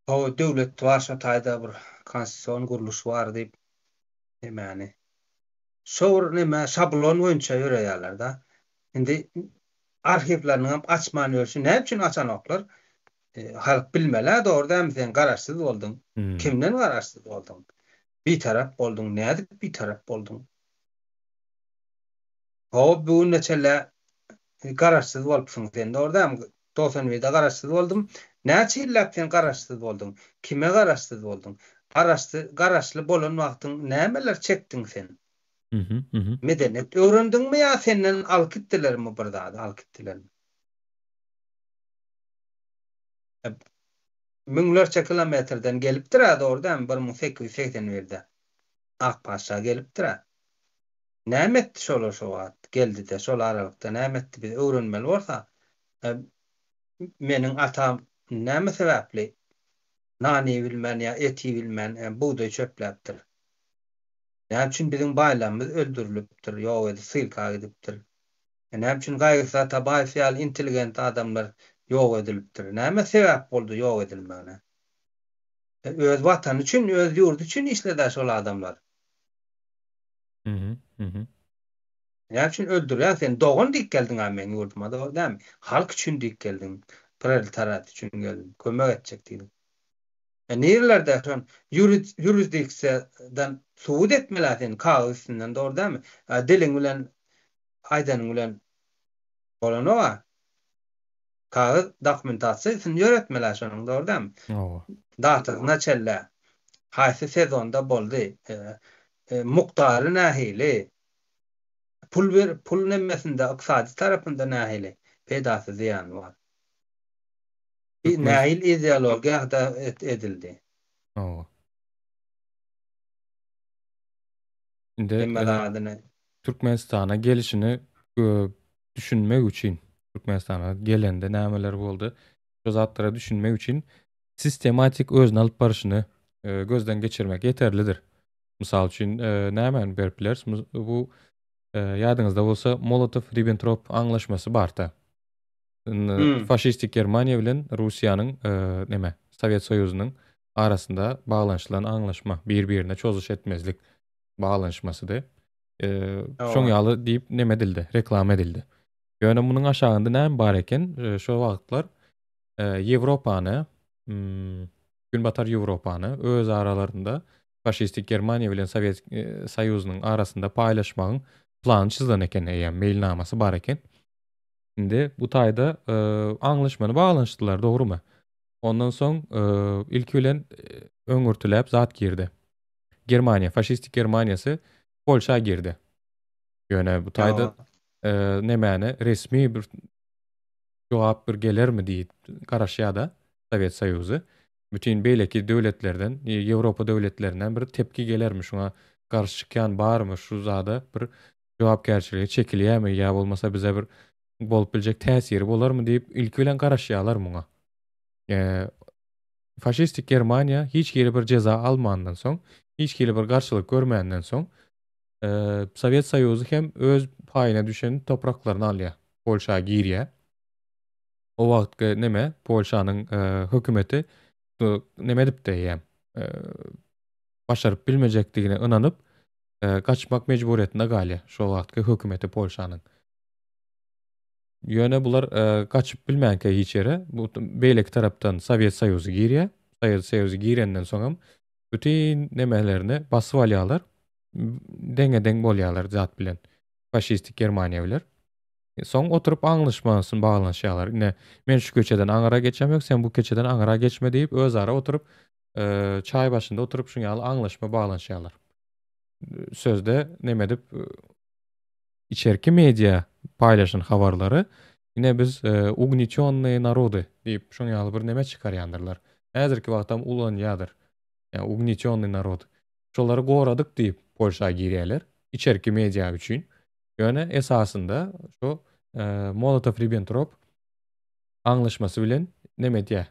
Hawa döwlet bar şo taýda bir konstitusion gurluş bar diýip nemäni şo bir neme şablon boýunça ýöreýärler-da. Indi arhiwleriniňem açman ýörşi näme üçin açanoklar? Halk bilmeli-ä dogry dälmi sen garaşsyz bolduň. Kimden garaşsyz bolduň? Bitarap bolduň. Nädip bitarap bolduň? Hawa bu günde çenli garaşsyz bolupsyň sen dogry dälmi? 91-de garaşsyz boldum. Näçe ýyllap sen garaşsyz bolduň? Kime garaşsyz bolduň? Garaşsyz garaşly bolan wagtyň nämeler çekdiň sen? Medeniýet öwrendiňmi ýa senden alyp gitdilermi bir zady alyp gitdilermi? Müňlerçe kilometrden gelipdir-ä dogry dälmi 1881-de Ak patyşa gelipdir-ä. Näme etdi şolar şo wagt geldide şol aralykda näme etdi biz öwrenmeli bolsa meniň atam näme sebäpli nan iýibilmän ýa et iýibilmän bugdaý çöpläpdir näme üçin biziň baýlarymyz öldürilipdir ýok edip sylka gidipdir näme üçin Gaýgysyz Atabaýew ýaly intelligent adamlar ýok edilipdir näme sebäp boldy ýok edilmegine öz watany üçin öz ýurdy üçin işledä şol adamlar. Mhm, mhm. Näme üçin öldürýäň sen? Dogan diýip geldiň-ä meň ýurduma, dogry dälmi? Halk üçin diýip geldiň, proletarat üçin geldiň, kömek etjek diýdiň. E nirelerde şon ýurisdiksiýadan subut etmeli-ä sen kagyz üstünden, dogry dälmi? A diliň bilen aýdanyň bilen bolanok-a. Kagyz dokumentasiýasyny ýöretmeli-ä şonuň, dogry dälmi? Hawa. Datasyna çenli. Haýsy sezonda boldy? Mukdary nähili? Pul ber, pul nemesinde, ykdysady tarapynda nähili peýdasy, zyýany bar? Nähili ideologiýa edildi? Hawa. Indi Hemme zadyny. Türkmenistana gelişini düşünmek üçin, Türkmenistana gelende nämeler boldy, şo zatlara düşünmek üçin sistematik özüni alyp barşyny gözden geçirmek ýeterlidir. Mysal üçin, nämäni berip bileris? Bu ýadyňyzda bolsa Molotow-Ribbentrop aňlaşmasy barda. Faşistik Germaniýa bilen Russiýanyň neme, Sowet Soýuzynyň arasynda baglanyşylan aňlaşma, bir-birine çozuş etmezlik baglanyşmasydy. Şoň ýaly diýip neme edildi, reklama edildi. Ýöne munuň aşagynda näme bar eken? Şo wagtlar Ýewropany, Günbatar Ýewropany öz aralarynda. Faşistik Germaniýa bilen Sowet Soýuzynyň arasynda paýlaşmagyň plany çyzylan eken eýýäm, meýilnamasy bar eken. Indi bu taýda aňlaşmany baglanyşdylar, dogrumy? Ondan soň ilki bilen öňürtiläp zat girdi. Germaniýa, faşistik Germaniýasy Polşa girdi. Ýöne bu taýda nemäni resmi bir jogap bir gelermi diýip garaşýar-da Sowet Soýuzy. Bütin beýleki döwletlerden, Ýewropa döwletlerinden bir tepki gelermi, şuňa garşy çykýan barmy, şu zada bir jogapkärçilige çekilýärmi ýa bolmasa bize bir bolup biljek täsiri bolarmy diýip ilki bilen garaşýarlar muňa. Faşistik Germaniýa hiç hili bir jeza almandan soň, hiç hili bir garşylyk görmänden soň, Sowet Soýuzy hem öz paýyna düşen topraklaryny alýar. Polşa girýär. O wagtky neme, Polşanyň hökümeti neme edipdi eýýäm, başaryp bilmejekdigine ynanyp, gaçmak mejburyýetinde galýar şol wagtky hökümeti Polşanyň. Ýöne bular gaçyp bilmänkä hiç ýere, bu beýleki tarapdan Sowet Soýuzy girýär. Sowet Soýuzy girenden soňam bütin nemelerini basyp alýarlar. Deňe-deň bolýarlar zat bilen. Faşistik Germaniýa bilen. Soň oturyp aňlaşmasyny baglanyşýarlar. Ine, men şu köçeden aňyra geçemok, sen bu köçeden aňyra geçme diýip, özara oturyp, çaý başynda oturyp şuň ýaly aňlaşma baglanyşýarlar. Sözde neme edip içerki media paýlaşan habarlary ine biz ugnetýonnyý narody diýip şoň ýaly bir neme çykarýandyrlar. Häzirki wagtam ulanýadyr. Ýa ugnetýonnyý narod. Şolary goradyk diýip Polşa girýärler içerki media üçin. Ýöne esasynda şu Molotow-Ribbentrop aňlaşmasy bilen neme edýär,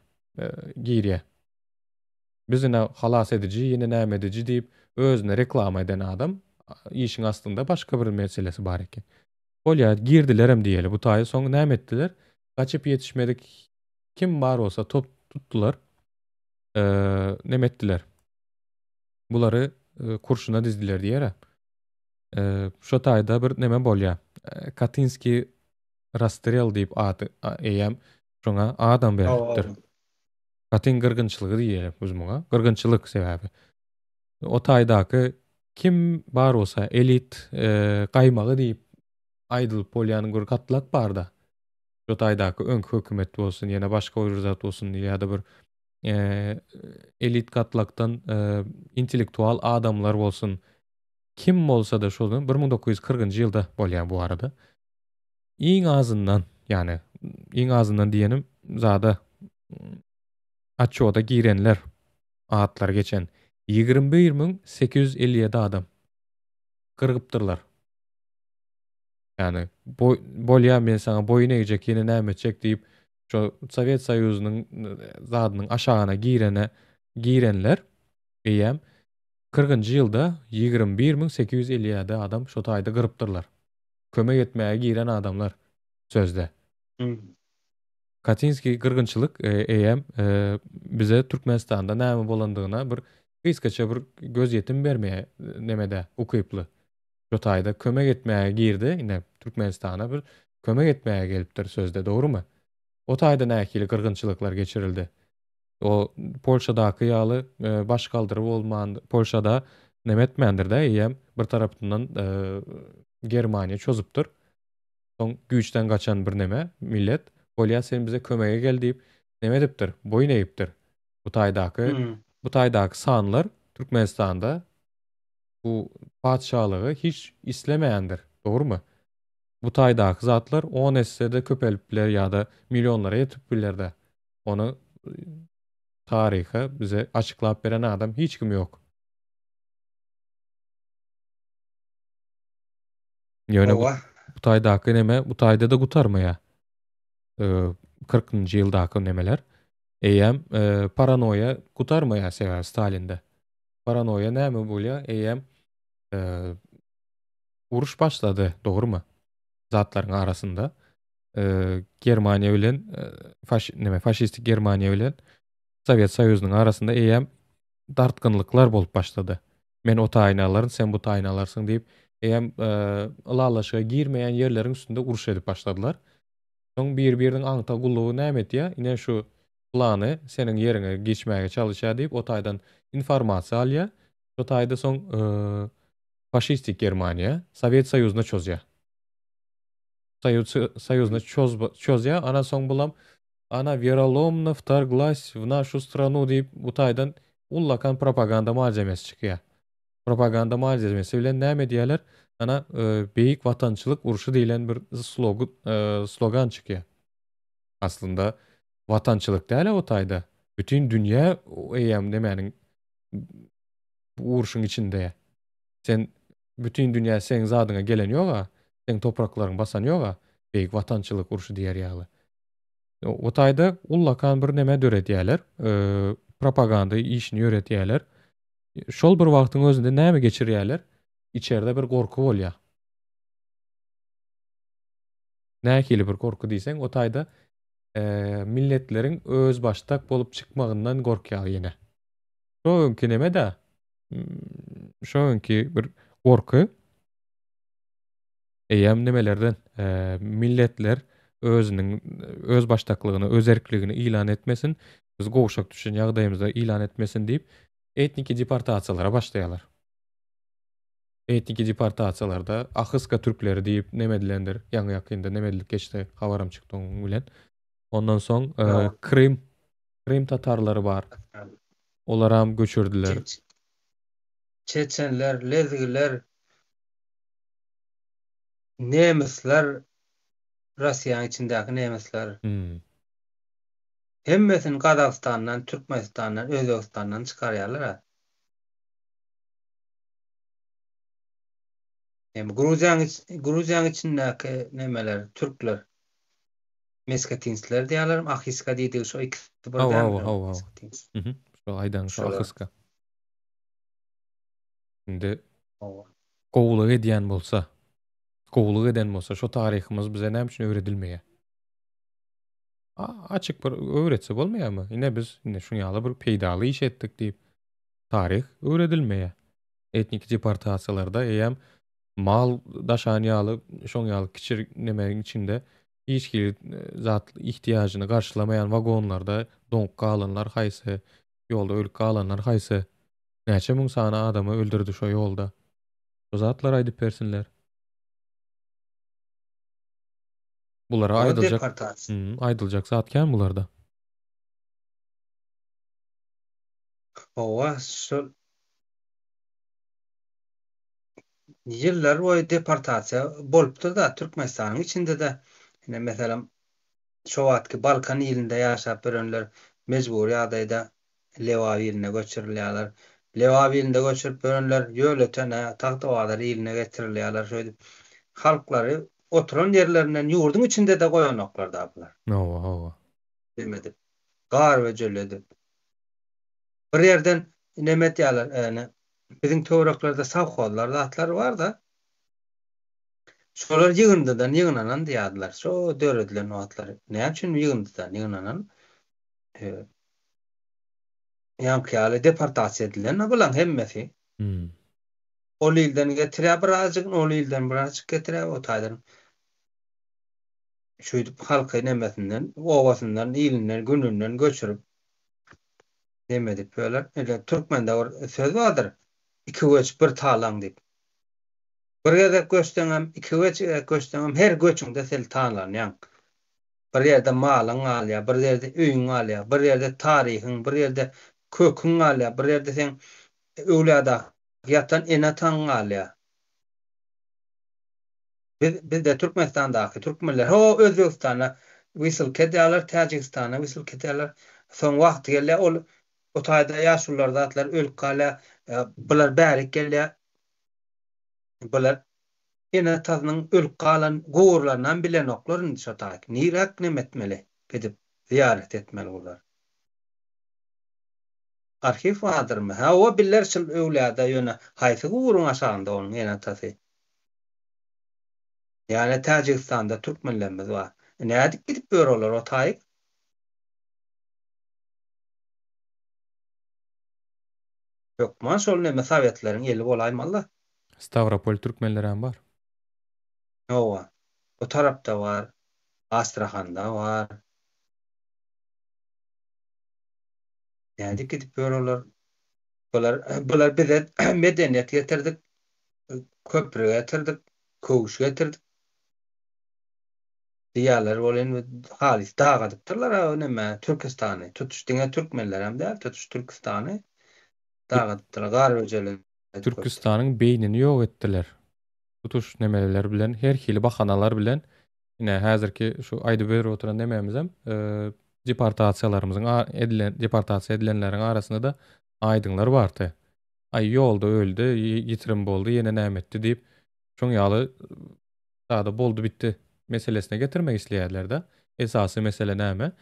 girýär. Biz ine halas ediji, ýene näme ediji diýip özüne reklama eden adam işiň aslynda başga bir meselesi bar eken. Bolýar, girdilerem diýeli bu taýy soň näme etdiler? Gaçyp ýetişmedik kim bar bolsa top tutdular. Näme etdiler? Bulary kurşuna dizdiler diýer-ä. Şo taýda bir neme bolýar. Katynskiý rastrel diýip ady eýýäm şoňa adam berlipdir. Katyn gyrgynçylygy diýýäler biz muňa. Gyrgynçylyk sebäbi. O taýdaky kim bar bolsa elit gaýmagy diýip aýdylyp bolýan bir gatlak barda. Şo taýdaky öňki hökümet bolsun, ýene başga bir zat bolsun ýa-da bir elit gatlakdan intellektual adamlar bolsun. Kim bolsa-da şol 1940-njy ýylda bolýar bu arada. Iň azyndan, ýagny iň azyndan diýenim zada otçoda girenler atlary geçen 21857 adam gyrgypdyrlar. Ýagny bolýa men saňa boýun egjek ýene näme etjek diýip şo Sowet Soýuzynyň zadynyň aşagyna girene girenler eýýäm kyrkynjy ýylda 21857 adam şo taýda gyrypdyrlar. Kömek etmäge giren adamlar sözde. Katinskiý gyrgynçylyk eýýäm bize Türkmenistanda näme bolandygyna bir gysgaça bir gözýetim bermäge nemede ukyply. Şo taýda kömek etmäge girdi, ine Türkmenistana bir kömek etmäge gelipdir sözde, dogrumy? O taýda nähili gyrgynçylyklar geçirildi? O Polşadaky ýaly baş galdyry bolman, Polşada neme etmändir-de, eýýäm bir tarapyndan Germaniýa çozupdyr. Soň güýçden gaçan bir neme, millet, bolýa sen bize kömege gel diýip, neme edipdir, boýun egipdir. Bu taýdaky, bu taýdaky sanlar Türkmenistanda bu patyşalygy hiç islemändir, dogrumy? Bu taýdaky zatlar on esse-de köpelip biler ýa-da millionlara ýetip biler-de. Ony taryha bize açyklap beren adam hiç kim ýok. Ýöne bu, bu taýdaky neme, bu taýda-da gutarmaýar. 40-njy ýyldaky nemeler. Eýýäm e, paranoýa gutarmaýar sebäbi Stalinde. Paranoýa näme bolýar? Eýýäm e, uruş başlady, dogrumy? Zatlaryň arasynda. Germaniýa bilen faş neme faşistik Germaniýa bilen Sowet Soýuzynyň arasynda eýýäm dartgynlyklar bolup başlady. Men o taýyny alaryn, sen bu taýyny alarsyň diýip, eýýäm ylalaşyga girmeýän ýerleriň üstünde uruş edip başladylar. Soň bir-biriniň aňta gullugy näme etýär? Ine şu plany seniň ýeriňe geçmäge çalyşýar diýip, o taýdan informasiýa alýar. Şo taýda soň faşistik Germaniýa Sowet Soýuzyna çozýar. Soýuz Soýuzyna çozýar, ana soň bulam ana werolomno wtorglas w našu stranu diýip bu taýdan ullakan propaganda malzemesi çykýar. Propaganda malzemesi bilen näme edýärler? Ana Beýik Watançylyk urşy diýlen bir slogan çykýar. Aslynda watançylyk däl-ä o taýda. Bütin dünýä eýýäm nemäniň bu urşuň içinde. Sen bütin dünýä seň zadyňa gelen ýog-a, seň topraklaryňy basan ýog-a, Beýik Watançylyk urşy diýer ýaly. O taýda ullakan bir neme döredýärler, propaganda işini ýöredýärler. Şol bir wagtyň özünde näme geçirýärler? Içerde bir gorky bolýar. Nähili bir gorky diýseň, o taýda milletleriň özbaşdak bolup çykmagyndan gorkýar ýene. Şo öňki neme-dä? Şo öňki bir gorky. Eýýäm nemelerden milletler özüniň özbaşdaklygyny, özerkligini ýylan etmesin, biz gowşak düşen ýagdaýymyzda ýylan etmesin diýip, etniki deportasiýalara başlaýarlar. Etniki deportasiýalarda Ahyska türkleri diýip neme edilendir, ýaňy-ýakynda neme edilip geçdi, habaram çykdy onuň bilen. Ondan soň Krym, Krym tatarlary bar. Olaram göçürdiler. Çeçenler, lezgiler, nemisler, Russiýanyň içindäki nemisler. Hemmesini Gazagystandan, Türkmenistandan, Özbegistandan çykarýarlar-a. Hem Gruziýanyň Gruziýanyň içindäki nemeler, türkler. Mesketinsler diýýärler, Ahiska diýdigi şo ikisi bir Hawa, dälmi? hawa, hawa, hawa. Mesketins. Mhm. Şo aýdan şo Şolar. Ahiska. Indi Hawa. gowulyk edýän bolsa, gowulyk eden bolsa, şo taryhymyz bize näme üçin öwredilmeýär? Açyk bir öwretse bolmaýarmy? Ine biz ine şuň ýaly bir peýdaly iş etdik diýip taryh öwredilmeýär. Etniki deportasiýalarda eýýäm mal daşan ýaly şoň ýaly kiçi nemegiň içinde hiç hili zat ihtiýajyny garşylamaýan wagonlarda doňup galanlar haýsy, ýolda ölüp galanlar haýsy, näçe müň sany adamy öldürdi şo ýolda. Şo zatlary aýdyp bersinler. Bulara O aýdyljak deportasiýa. Hmm, aýdyljak zat kän bularda. Hawa, şol ýyllar boýy deportasiýa bolupdyr-da Türkmenistanyň içinde-de. Ine, meselem, şo wagtky Balkan ilinde ýaşap ýörenler mejbury ýagdaýda Lebap iline göçürilýärler. Lebap ilinde göçürip ýörenler Ýöletene, Tagtabazar iline getirilýärler. Şeýdip, halklary oturan ýerlerinden ýurduň içinde-de goýanoklar-da bular. Hawa, hawa. Neme edip, gar we jöle edip. Bir ýerden neme edýärler, ene, biziň töwereklerde sowhozlar zatlar bar-da. Şolar ýygyndydan ýygnanan diýýärdiler. Şo döredilen wagtlary. Näme üçin ýygyndydan ýygnanan? Ýaňky ýaly deportasiýa edilen bulaň hemmesi. Hmm. Ol ilden getirýär birazjyk, ol ilden birazjyk getirýär, o taýdan. Şeýdip halky nemesinden, obasyndan, ilinden, gününden göçürip neme edip ýörler. Ine türkmende bir söz bardyr, Iki göç, bir talaň diýip. Bir gezek göçseňem, iki gezek göçseňem her göçüňde sen talanýaň. Bir ýerde malyň galýar, bir ýerde öýüň galýar, bir ýerde taryhyň, bir ýerde köküň galýar, bir ýerde seň öwlüýadaky ýatan ene-ataň galýar. Biz bizde Türkmenistandaky türkmenler ho Özbegistana wysylka edýärler, Täjigistana wysylka edýärler. Soň wagty gelýär ol o taýda ýaşulular zatlar ölüp galýar. Bular bärik gelýär. Bular ene-atasynyň ölüp galan guburlarynam bilenoklar indi şo taýy. Niräk neme etmeli gidip zyýarat etmeli bular. Arhiw bardyrmy? Hawa biler şul öwlüýada ýöne haýsy guburyň aşagynda onuň ene-atasy? Ýane Täjigistanda türkmenlerimiz bar. Nädip gidip ýör olar o taýyk? Hökman şol neme sowetleriň eli bolaýmaly-da. Stawropol türkmenlerem bar. Hawa. O tarapda bar. Astrahanda bar. Nädip gidip ýör olar? Bular bular bize medeniýet getirdik, köpri getirdik, köwüş getirdik diýýärler welin halys dagadypdyrlar-a neme Türküstany. Tutuş diňe türkmenlerem däl, tutuş Türküstany dagadypdyrlar, garöjeli edip goýupdyrlar. Türküstanyň beýnini ýok etdiler. Tutuş nemeler bilen, her hili bahanalar bilen ine häzirki şu aýdyp berip oturan nememizem deportasiýalarymyzyň edilen deportasiýa edilenleriň arasynda-da aýdyňlar bardy. Aý ýolda öldi, ýitirim boldy, ýene näme etdi diýip, şoň ýaly zada boldy bitdi meselesine getirmek isleýärler-de. Esasy mesele näme?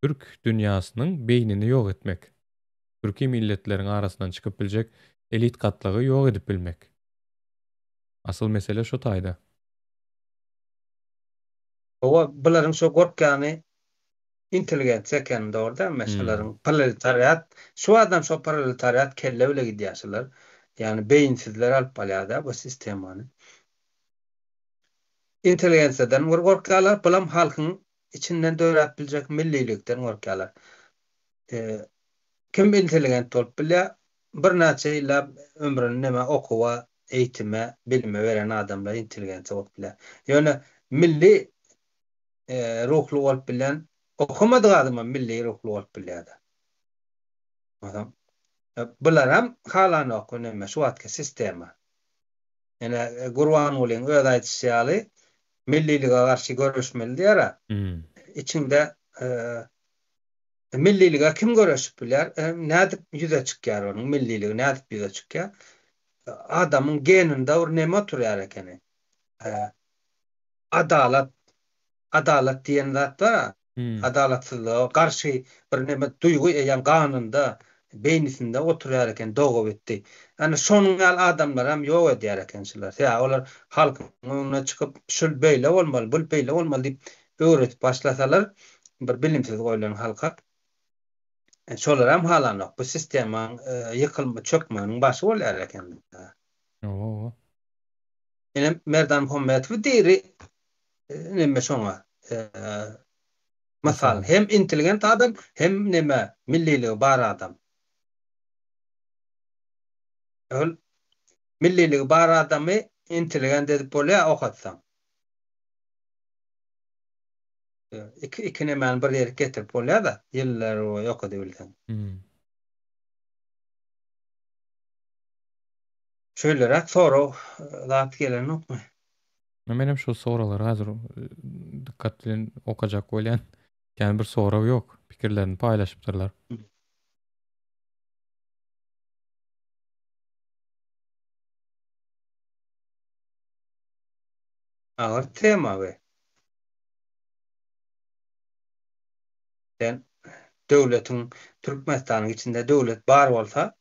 Türk dünýasiniň beýnini ýok etmek. Türki milletleriň arasyndan çykyp biljek elit gatlagy ýok edip bilmek. Asyl mesele şo taýda. Hawa, bularyň şo gorkýany intelligensiýa ekeni dogry dälmi? Şolaryň proletariat, şu adam şo proletariat kelle bile gidýär şular. Ýagny beýinsizler alyp barýar-da bu sistemany. Intelligensiýadan bir gorkýarlar, bulam halkyň içinden döräp biljek millilikden gorkýarlar. Kim intelligent bolup bilýär? Birnäçe ýyllap ömrüni neme okuwa, eýtime, bilime beren adamlar intelligensiýa bolup bilýär. Ýöne milli ruhly bolup bilýän okamadyk adamam milli ruhly bolup bilýär-de. Onsoň bularam halanok neme şu wagtky sistema. Ine Gurbangulyň öz aýdyşy ýaly millilige garşy göreşmeli diýär-ä. Içiňde Millilige kim göreşip bilýär? Nädip ýüze çykýar onuň milliligi nädip ýüze çykýar? Adamyň geninde bir neme oturýar ekeni. Adalat, adalat diýen zat bar-a. Adalatsyzlyga garşy bir neme duýgy eýýäm ganynda, beýnisinde oturýar eken, dogabitdi. Ana şonuň ýaly adamlaram ýok edýär eken şular. Sebäbi olar halkyň öňüne çykyp, şul beýle bolmaly, bul beýle bolmaly diýip öwredip başlasalar, bir bilimsiz goýlan halka şolaram halanok. Bu sistemaň ýykylma, çökmeginiň başy bolýar eken. Hawa. Ine Merdan Muhammetow diri neme şoňa mysal. Hem intelligent adam, hem neme milliligi bar adam. Ol milliligi bar adamy intelligent edip bolýar okatsaň. Iki iki nemäni bir ýere getirip bolýar-da, ýyllar boýy okadybilseň. Şeýleräk sorag zat gelenokmy? Menem şol soraglary häzir dykgat bilen okajak bolýan. Kän bir sorag ýok. Pikirlerini paýlaşypdyrlar. Agyr tema we. Sen döwletiň Türkmenistanyň içinde döwlet bar bolsa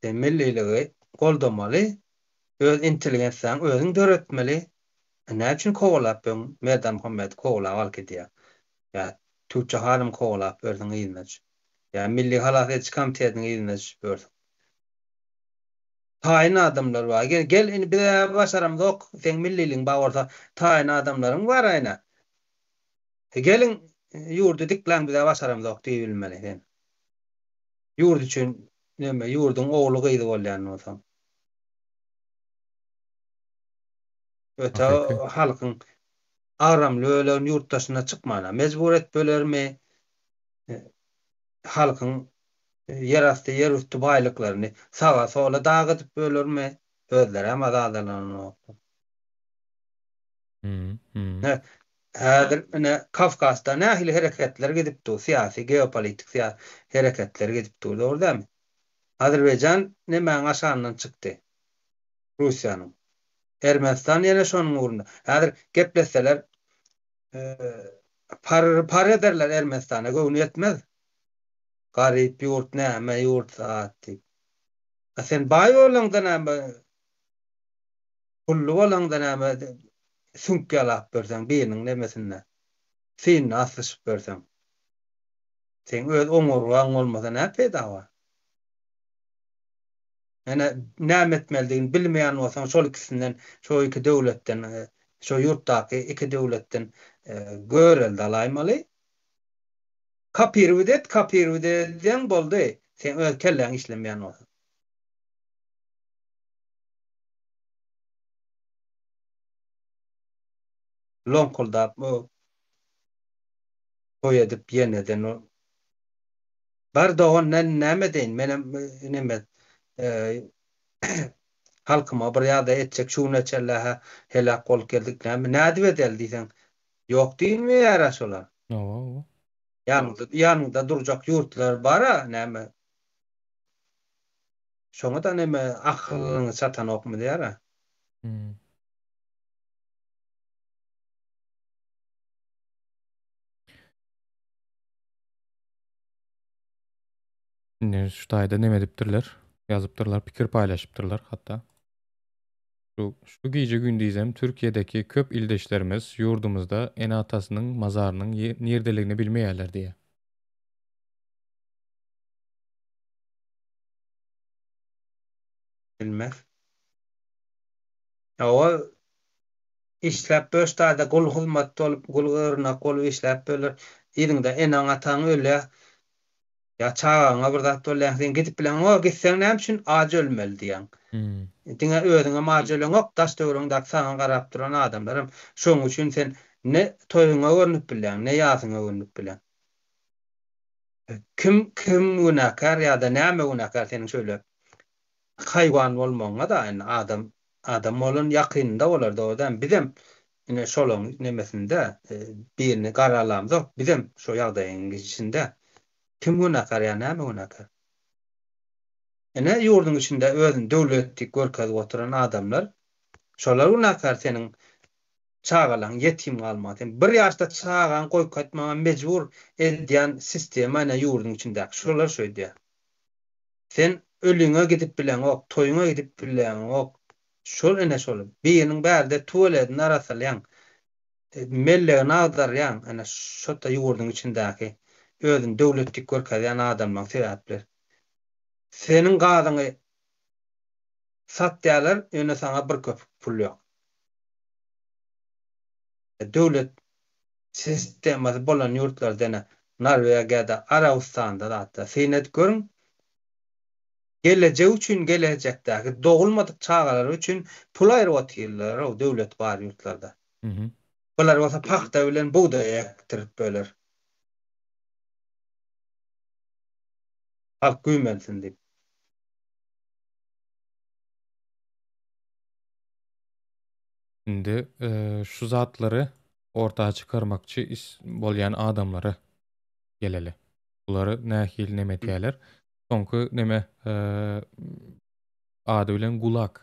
sen milliligi goldamaly, öz intelligensiýaňy özüň döretmeli. Näme üçin kowalap öň Merdan Muhammedi kowalap alyp gidýäň? Ýa Tüwçe hanymy kowalap ýörsüň yzyna düşüp? Ýa Milli halas ediş komitetiniň yzyna düşüp ýörsüň? Taýyn adamlar bar. Gel, gel indi biz-ä başaramzok. Seň milliligiň bar bolsa, taýyn adamlaryň bar aýna. Geliň, ýurdy dikläň, biz-ä başaramzok diýibilmeli sen. Ýurt üçin neme, ýurduň ogly-gyzy bolýan bolsaň. Öte halkyň agramly bölegini ýurt daşyna çykmana mejbur etbelermi? Halkyň ýerasty, ýerüsti baýlyklaryny saga-sola dagydyp bölermi? Özlerem azadalananoklar. Ine, häzir ine Kawkazda nähili hereketler gidip dur, syýasy, geopolitik syýasy hereketler gidip dur, dogry dälmi? Azerbaýjan nemäň aşagyndan çykdy? Russiýanyň. Ermenistan ýene şonuň ugrunda. Häzir gepleseler, Par par ederler Ermenistana göwni ýetmez. Garyp ýurt näme ýurt zat diýip. A sen baý bolaňda näme pully bolaňda näme süňk ýalap ýörseň biriniň nemesinde synyna aslyşyp ýörseň. Seň öz oňurgaň bolmasa näme peýda bar. Ýöne näme etmelidigini bilmeýän bolsaň şol ikisinden, şo iki döwletden, şo ýurtdaky iki döwletden görelde alaýmaly. Kopirowat et, kopirowat edýäň boldy. Seň öz kelläň işlemeýän bolsa. Loňkuldap bu toý edip ýeneden o Bar dogan men näme edeýin menem neme halkyma bir ýagdaý etjek şu güne çenli-hä heläk bolup geldik näme nädip edeli diýseň ýok diýmeýär-ä şolar. Hawa hawa. Ýanyňda ýanyňda durjak ýurtlar bar-a näme şoňa-da neme akylyňyz çatanokmy diýer-ä. Hmm. Indi şu taýda neme edipdirler? Ýazypdyrlar, pikir paýlaşypdyrlar hatda. Şu, şu gije-gündizem Türkiýedeki köp ildeşlerimiz ýurdumyzda ene-atasynyň mazarynyň nirdeligini bilmeýärler diýýär. Bilmez. Hawa, işläp böş taýda gul hyzmatda bolup, gul gyrnak bolup işläp böler. Yzyňda eneň-ataň ölýär. Ýa çagaňa bir zat bolýar, sen gidip bileňok, gitseň näme üçin aç ölmeli diýýäň. Diňe özüňem aç öleňok, daş-töweregiňdäki saňa garap duran adamlaram. Şonuň üçin sen ne toýuňa görnüp bilýäň, ne ýasyňa görnüp bilýäň. Kim kim günäkär ýa-da näme günäkär seniň şeýle haýwan bolmagyňa-da indi adam adam bolan ýakynynda bolar dogry dälmi bizem ine şolaň nemesinde birini garalamzok bizem şo ýagdaýyň içinde kim günäkär ýa näme günäkär ine ýurduň içinde özüni döwlet diýip görkezip oturan adamlar şolar günäkär seniň çagalaň ýetim galmagy sen bir ýaşda çagaňy goýup gaýtmaga mejbur edýän sistema ine ýurduň içindäki şolar şöýdýär. Sen öliňe gidip bileňok, toýuňa gidip bileňok. Şol ene şol. Biriniň bärde tualedini arassalaýaň, mellegini agdarýaň, ene şo-da ýurduň içindäki özüni döwlet diýip görkezýän adamlaň sebäpli. Seniň gazyňy satýarlar, ýöne saňa bir köpük pul ýok. Döwlet sistemasy bolan ýurtlarda ene Norwegiýada, Arabystanda zatda syn edip görüň. Gelejek üçin gelejekdäki dogulmadyk çagalary üçin pul aýryp otyrlar-ow döwleti bar ýurtlarda. Bular bolsa pagta bilen bugdaý ekdirip böler. Halk güýmensin diýip. Indi şu zatlary orta çykarmakçy bolýan adamlara geleli. Bulary nähili neme etýärler? Soňky neme ady bilen gulag.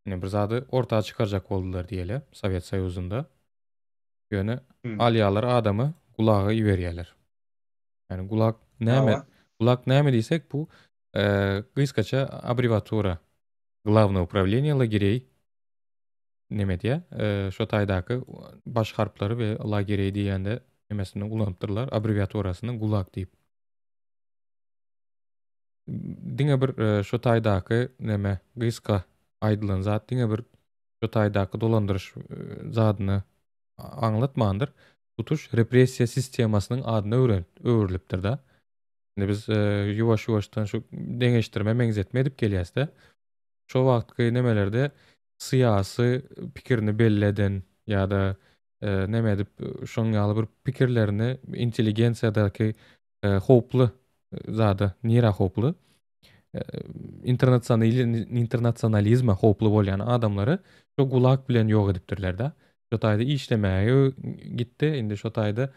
Ine bir zady orta çykarjak boldular diýeli Sowet Soýuzynda. Ýöne alýarlar adamy gulaga iberýärler. Ýani gulag näme? Gulag näme diýsek bu gysgaça abbreviatura. Glawnoe upravleniýe lagereý neme diýýär? Şo taýdaky baş harplary we lagereý diýende nemesini ulanypdyrlar, abbrewiaturasyny gulag diýip. Diňe bir şo taýdaky neme gysga aýdylan zat diňe bir şo taýdaky dolandyryş zadyny aňlatmandyr. Tutuş repressiýa sistemasynyň adyna öwrülipdir-de. Indi biz ýuwaş-ýuwaşdan şu deňeşdirme, meňzetme edip gelýäs-de. Şo wagtky nemelerde syýasy pikirini belli eden ýa-da neme edip şoň ýaly bir pikirlerini intelligensiýadaky howply zada, nirä howply? Internasionalizme howply bolýan adamlary şo gulag bilen ýok edipdirler-de. Şo taýda işlemäge gitdi, indi şo taýda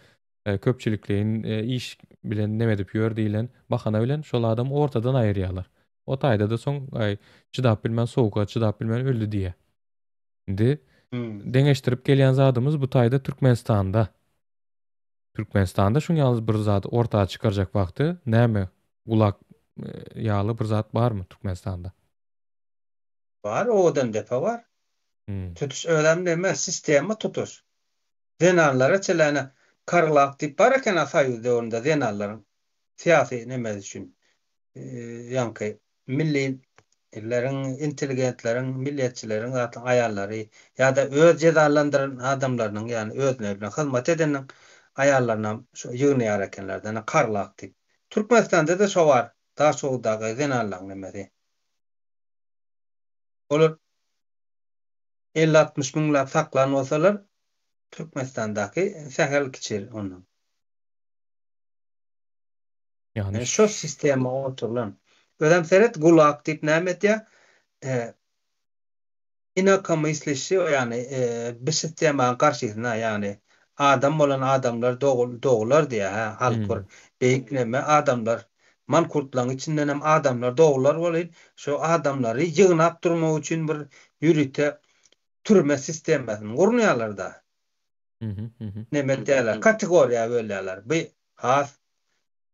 köpçülikleýin iş bilen neme edip ýör diýlen bahana bilen şol adamy ortadan aýyrýarlar. O taýda-da soň aý çydap bilmän sowuga çydap bilmän öldi diýýär. Indi deňeşdirip gelýän zadymyz bu taýda Türkmenistanda. Türkmenistanda şuň ýaly bir zady orta çykarjak wagty näme gulak ýaly bir zat barmy Türkmenistanda? Bar, Owadandepe bar. Tutuş özem neme sistema tutuş. Zenanlara çelene Karlak diýip bar eken-a soýuz döwründe zenanlaryň syýasy nemesi üçin ýaňky millileriň, intelligentleriň, milliýetçileriň zatlaryň aýallary ýa-da öz jezalandyran adamlarynyň, ýagny özüne bilen hyzmat edeniň. aýallarynam şo ýygnaýar ekenler-de, ine Karlak diýip. Türkmenistanda-da şo bar, Daşoguzdaky zenanlaryň nemesi. Olar 50-60 müňläp saklan bolsalar, Türkmenistandaky sähel kiçi ondan. Ýagny Şo sistema oturylan. Özem seret Gulag diýip näme edýär? Inakomyslyşi ýagny bi sistemanyň garşysyna ýagny adam bolan adamlar doglar diýýär hä halk bir beýik neme adamlar mankurtlaryň içindenem adamlar doglar welin şo adamlary ýygnap durmak üçin bir ýörite türme sistemasyny gurnaýarlarda. Neme edýärler kategoriýa bölýärler bi has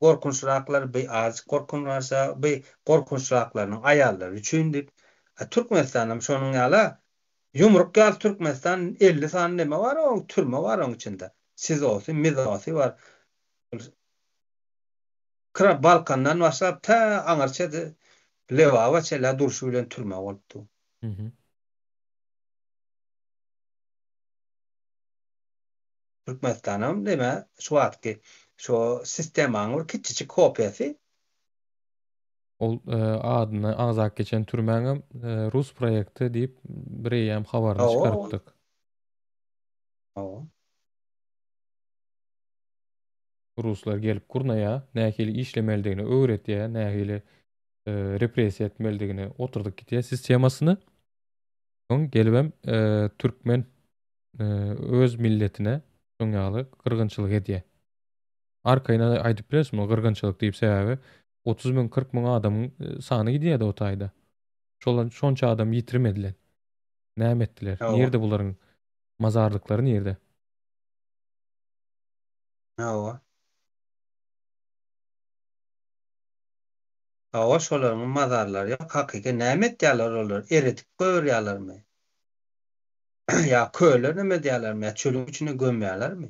gorkunçraklar bi azjyk gorkunraşa bi gorkunçraklarynyň aýallary üçin diýip. A Türkmenistanam şonuň ýala ýumruk ýaly Türkmenistan 50 sany neme bar oň türme bar oň içinde. Sizosy, mizosy bar. Kra Balkandan başlap tä aňyrça Lebaba çenli durşy bilen türme bolup dur. Türkmenistanam neme şu wagtky şo sistemanyň bir kiçijik kopiýasy. Ol adyny agzap geçen türmäňem rus proýekti diýip bir eýýäm habaryny çykarypdyk. Hawa. Ruslar gelip gurnaýar, nähili işlemelidigini öwretýär, nähili repressiýa etmelidigini oturdyp gidýär sistemasyny. Soň gelibem türkmen öz milletine şoň ýaly gyrgynçylyk edýär. Arkaýyn aýdyp bileris muny gyrgynçylyk diýip sebäbi 30 müň 40 müň adamyň sany gidýärdi o taýda. Şolar şonça adam ýitirim edilen. Näme etdiler? Nirde bularyň mazarlyklary nirde? Hawa. Hawa şolaryň mazarlary ýok. Hakyky näme etýärler olar? Eredip goýberýärlermi? Ýa köle neme edýärlermi? Ýa çölüň içine gömýärlermi?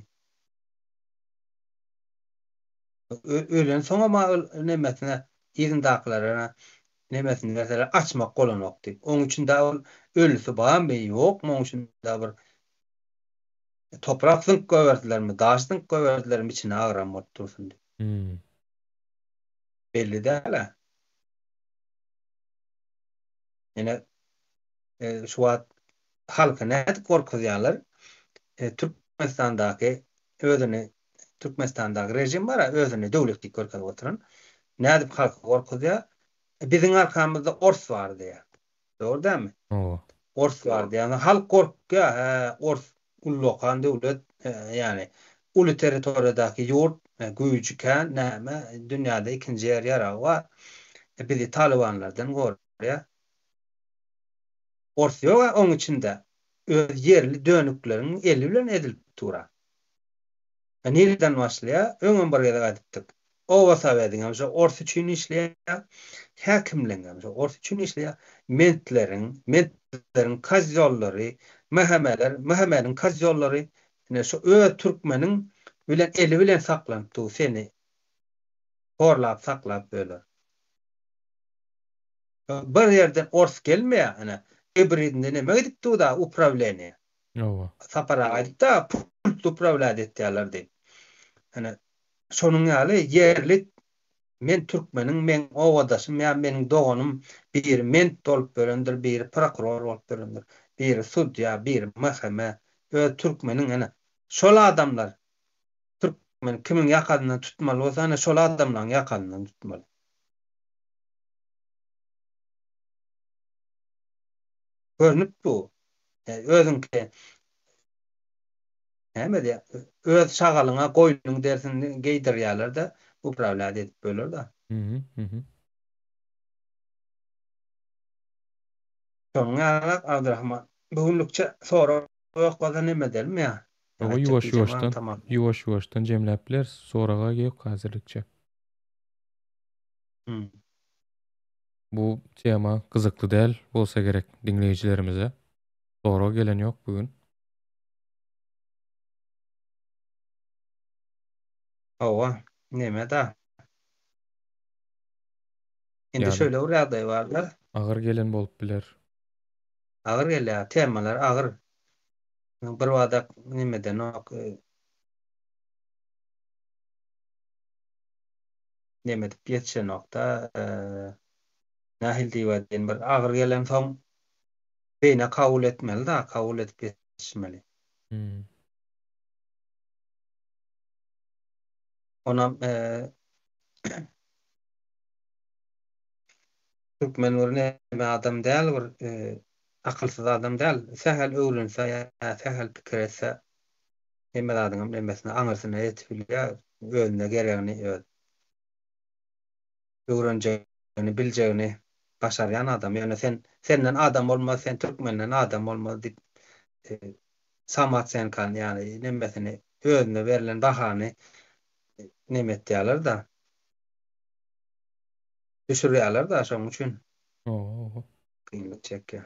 Ölensoňam ol nemesine yzyndakylara nemesini berseler açmak bolanok diýip. Oň içinde ol ölüsi barmy, ýokmy oň içinde bir toprak zyňyp goýberdilermi, daş zyňyp goýberdilermi içine agram bolup dursun diýip. Hmm. Belli däl-ä. Ýene şu wagt halky nädip gorkuzýarlar? Türkmenistandaky özüni Türkmenistandaky režim bar-a, özüni döwlet diýip görkezip oturan. Nädip halky gorkuzýar? Biziň arkamyzda ors bar diýýär. Dogry dälmi? Hawa. Ors bar diýýär. Halk gorkýar, hä, ors ullakan döwlet, ýagny uly territoriýadaky ýurt, güýji kän, näme, dünýäde ikinji ýer ýaragy bar. Bizi talybanlardan goraýar. Ors ýog-a oň içinde. Öz ýerli dönükleriň eli bilen edilip dur-a. Nireden başlaýar? Öňem bir gezek aýdypdyk. Oba sowediňem şo ors üçin işleýär, häkimligiňem şo ors üçin işleýär, mentleriň, mentleriň kozýollary, MHM-ler, MHM-niň kozýollary ine şo öz türkmeniň bilen eli bilen saklanyp dur seni horlap saklap öler. Bir ýerden ors gelmeýär ine gibridinde neme gidip dur-da uprawleniýe. Hawa. Sapar aga aýdypda pultly uprawlýat etýärler diýip. Ine şonuň ýaly ýerli men türkmeniň meň obadaşym ýa meniň doganym biri ment bolup ýörendir, biri prokuror bolup ýörendir, biri sudýa, biri MHM öz türkmeniň ine şol adamlar türkmen kimiň ýakasyndan tutmaly bolsa ine şol adamlaryň ýakasyndan tutmaly. Görnüp bu. Özüňki näme diýýär? Öz şagalyňa goýnuň derisini geýdirýärler-de, uprawlýat edip böler-de. Mhm. Şonuň ýaly Abdyrahman. Bu günlükçe sorag ýok bolsa neme edelim ýa? Hawa ýuwaş-ýuwaşdan, ýuwaş-ýuwaşdan jemläp bileris. Soraga ýok häzirlikçe. Bu tema gyzykly däl bolsa gerek diňleýjilerimize. Sorag gelen ýok bu gün. Hawa, neme-da. Indi şeýle bir ýagdaý bar-da. Agyr gelen bolup biler. Agyr gelýär, temalar agyr. Bir badak nemedenok. Neme edip ýetişenok-da, nähili diýip aýdaýyn, bir agyr gelensoň beýne kabul etmeli-da, kabul edip ýetişmeli. Hmm. Onam türkmen bir neme adam däl, bir akylsyz adam däl. Sähel öwrense ýa sähel pikir etse, hemme zadyňam nemesine, aňyrsyna ýetip bilýär. Özüne geregini öz öwrenjegini, biljegini başarýan adam. Ýöne sen senden adam bolmaz, sen türkmenden adam bolmaz diýip samoosenkany, ýagny nemesini, özüne berlen bahany neme etýärler-de. Düşürýärler-de şonuň üçin. Oho. Kynlyk çekýär.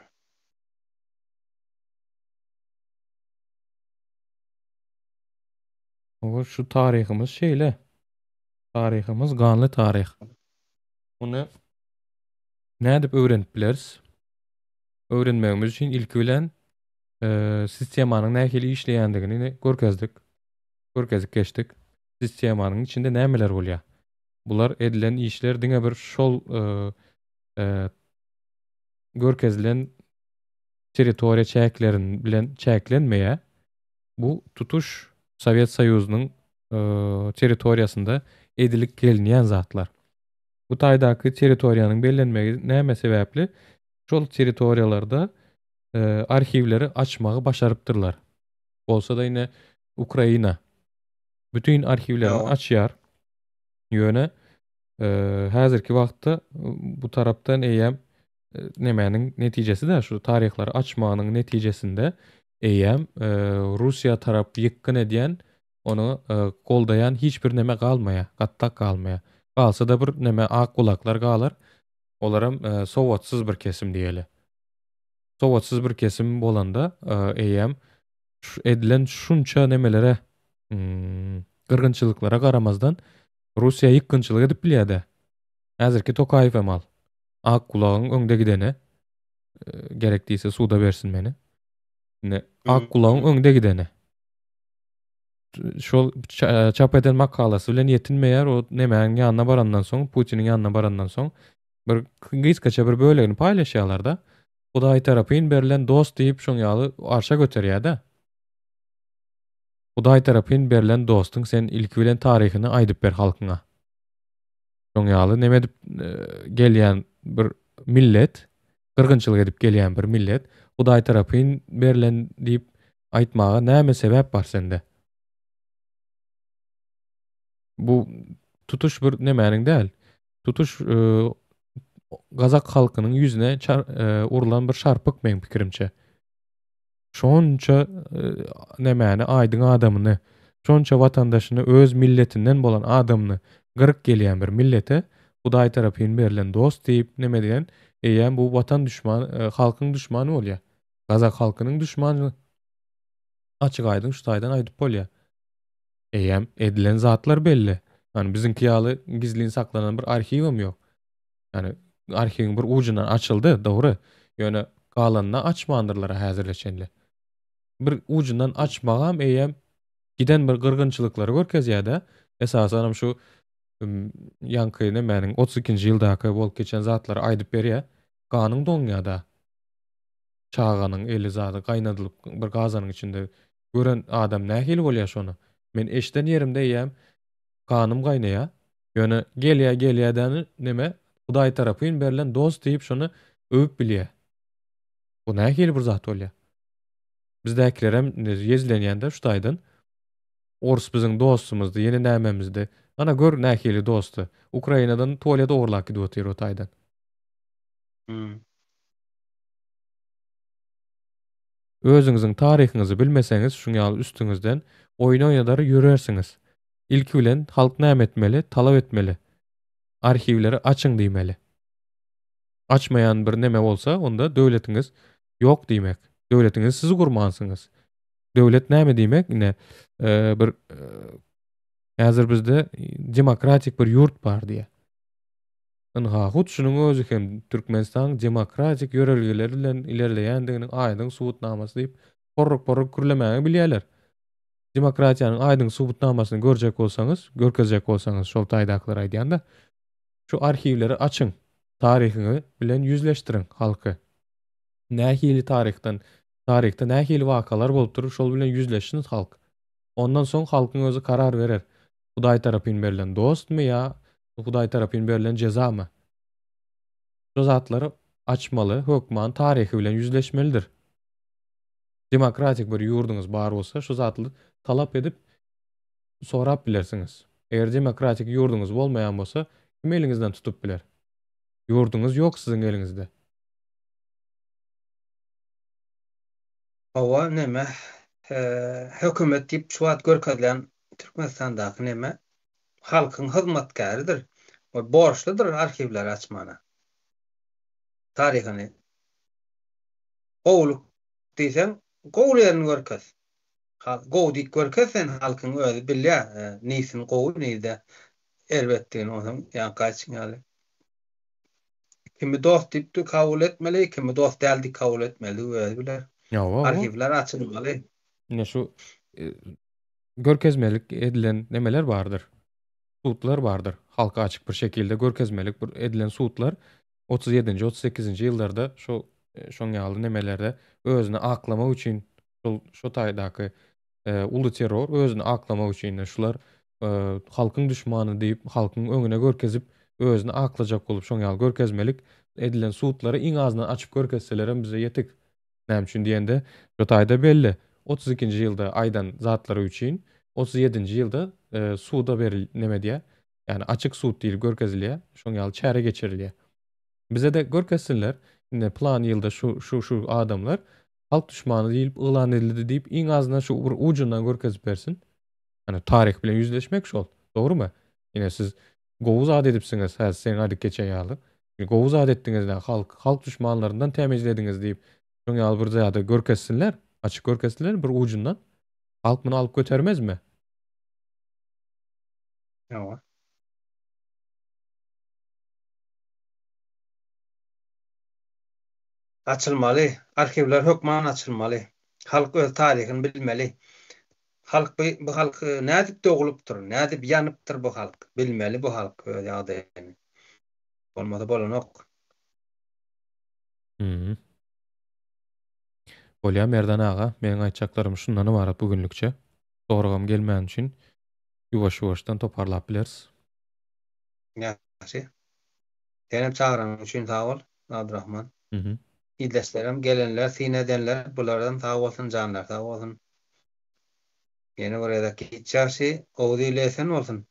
Oho, şu taryhymyz şeýle. Taryhymyz ganly taryh. Muny nädip öwrenip bileris? Öwrenmegimiz üçin ilki bilen sistemanyň nähili işleýändigini görkezdik. Görkezip geçdik. Sistemanyň içinde nämeler bolýar? Bular edilen işler diňe bir şol görkezilen territoriýa çäklerin bilen çäklenmeýär. Bu tutuş Sowet Soýuzynyň territoriýasynda edilip gelinýän zatlar. Bu taýdaky territoriýanyň bellenmegi näme sebäpli? Şol territoriýalarda arhiwleri açmagy başarypdyrlar. Bolsa-da ine Ukraina bütin arhiwlerini açýar. Ýöne häzirki wagtda bu tarapdan eýýäm nemäniň netijesi-de şu taryhlary açmagynyň netijesinde eýýäm Russiýa tarap ýykgyn edýän, ony goldaýan hiç bir neme galmaýar, gatlak galmaýar. Galsa-da bir neme ak gulaklar galar. Olaram sowatsyz bir kesim diýeli. Sowatsyz bir kesim bolanda eýýäm edilen şunça nemelere gyrgynçylyklara garamazdan Russiýa ýykgynçylyk edip bilýär-dä. Häzirki Tokaýew hem al. Ak gulagyň öňde gideni gerek diýse suda bersin meni. Indi ak gulagyň öňde gideni. Şol çap eden makalasy bilen ýetinmeýär, o nemäniň ýanyna barandan soň, Putiniň ýanyna barandan soň bir gysgaça bir bölegini paýlaşýarlar-da. Hudaý tarapyn berlen dost diýip şoň ýaly arşa göterýär-de. Hudaý tarapyn berlen dostuň sen ilki bilen taryhyny aýdyp ber halkyňa. Şoň ýaly neme edip gelýän bir millet, gyrgynçylyk edip gelýän bir millet Hudaý tarapyn berlen diýip aýtmaga näme sebäp bar sende? Bu tutuş bir nemäniň däl. Tutuş gazak halkynyň ýüzüne urlan bir şarpyk meň pikirimçe. Şonça nemäni aýdyň adamyny, şonça watandaşyny öz milletinden bolan adamyny gyryp gelýän bir millete Hudaý tarapyn berlen dost diýip neme diýen eýýäm bu watan düşman halkyň düşmany bolýar. Gazak halkynyň düşmany açyk aýdyň şu taýdan aýdyp bolýar. Eýýäm edilen zatlar belli. Ýani biziňki ýaly gizlin saklanan bir arhiwem ýok. Ýani arhiwiň bir ujundan açyldy, dogry. Ýöne galanyny açmandyrlar häzirle çenli. Bir ujundan açmagam eýýäm giden bir gyrgynçylyklary görkezýär-de. Esasanam şu ýaňky nemäniň 32-nji ýyldaky bolup geçen zatlary aýdyp berýär. Ganyň doňýar-da. Çaganyň eli zady gaýnadylyp bir gazanyň içinde gören adam nähili bolýar şony? Men eşden ýerimde eýýäm ganym gaýnaýar. Ýöne gelýär gelýädäni neme Hudaý tarapyn berlen dost diýip şony öwüp bilýär. Bu nähili bir zat bolýar? Bizdäkilerem ýezlenýände şu taýdan Orus biziň dostumyzdy, ýene nämemizdi. Ana gör nähili dosty. Ukrainadan tualet ogurlap gidip otyr o taýdan. Hmm. Özüňiziň taryhyňyzy bilmeseňiz şuň ýaly üstüňizden oýun oýnadar ýörersiňiz. Ilki bilen halk näme etmeli, talap etmeli. Arhiwleri açyň diýmeli. Açmaýan bir neme bolsa onda döwletiňiz ýok diýmek. Döwletiňizi siz gurmansyňyz. Döwlet näme diýmek? Ine bir häzir bizde demokratik bir ýurt bar diýýär. Ynha, hut şunuň özi hem Türkmenistanyň demokratik ýörelgeler bilen ilerleýändiginiň aýdyň subutnamasy diýip, porruk-porruk gürlemäge bilýärler. Demokratiýanyň aýdyň subutnamasyny görjek bolsaňyz, görkezjek bolsaňyz şol taýdakylar aýdýan-da, şu arhiwleri açyň, taryhyňy bilen ýüzleşdiriň halky. Nähili taryhdan, taryhda nähili wakalar bolupdyr, şol bilen ýüzleşsin halk. Ondan soň halkyň özi karar berer. Hudaý tarapyn berlen dostmy ýa Hudaý tarapyn berlen jezamy? Şu zatlary açmaly, hökman taryhy bilen ýüzleşmelidir. Demokratik bir ýurduňyz bar bolsa şu zatly talap edip sorap bilersiňiz. Eger demokratik ýurduňyz bolmaýan bolsa kim eliňizden tutup biler? Ýurduňyz ýok siziň eliňizde. Hawa neme hökümet diýip şu wagt görkezilýän Türkmenistandaky neme halkyň hyzmatkäridir we borçludyr arhiwleri açmana. Taryhyny gowulyk diýseň gowy ýerini görkez. Gowy diýip görkez sen halkyň özi bilýär nisini gowy nirde erbetdigini onsoň ýaňky aýtşyň ýaly. Kimi dost diýip kabul etmeli, kimi dost däl diýip kabul etmelidigi özi biler. Hawa. Arhiwler açylmaly. Ine şu görkezmelik edilen nemeler bardyr. Sudlar bardyr. Halka açyk bir şekilde görkezmelik bir edilen sudlar 37-nji, 38-nji ýyllarda şu şoň ýaly nemelerde özüni aklamak üçin şol şo taýdaky uly terror özüni aklamak üçin şular halkyň duşmany diýip halkyň öňüne görkezip özüni aklajak bolup şoň ýaly görkezmelik edilen sudlary iň azyndan açyp görkezselerem bize ýetik. Näme üçin diýende şo taýda belli 32-nji ýylda aýdan zatlary üçin 37-nji ýylda suda beril neme diýä ýagny açyk sud diýilip görkezilýär şoň ýaly çäre geçirilýär. Bize-de görkezsinler indi plan ýylda şu şu şu adamlar Halk duşmany diýlip yglan edildi diýip iň azyndan şu bir ujundan görkezip bersin. Ýani taryh bilen ýüzleşmek şol. Dogrymy? Ine siz gowy zat edipsiňiz, häzir seň aýdyp geçen ýaly. Gowy zat etdiňiz ine halk halk duşmanlaryndan tämizlediňiz diýip şoň ýaly bir zady görkezsinler, açyk görkezsinler bir ujundan. Halk muny alyp götermezmi? Hawa. Açylmaly. Arhiwler hökman açylmaly. Halk öz taryhyny bilmeli. Halk bu bu halk nädip doglupdyr, nädip ýanypdyr bu halk. Bilmeli bu halk öz ýagdaýyny. Bolmasa bolanok. Hum. Bolýa Merdan aga, meniň aýtjaklarym şundan ybarat bu günlükçe. Soragam gelmäni üçin ýuwaş-ýuwaşdan toparlap bileris. Ýagşy. Senem çagyranyň üçin sag bol, Abdurahman. Ildeşlerim, gelenler, syn edenler, bularam sag bolsun, janlary sag bolsun. Ýene bir gezek giç ýagşy, Owuz ili esen bolsun!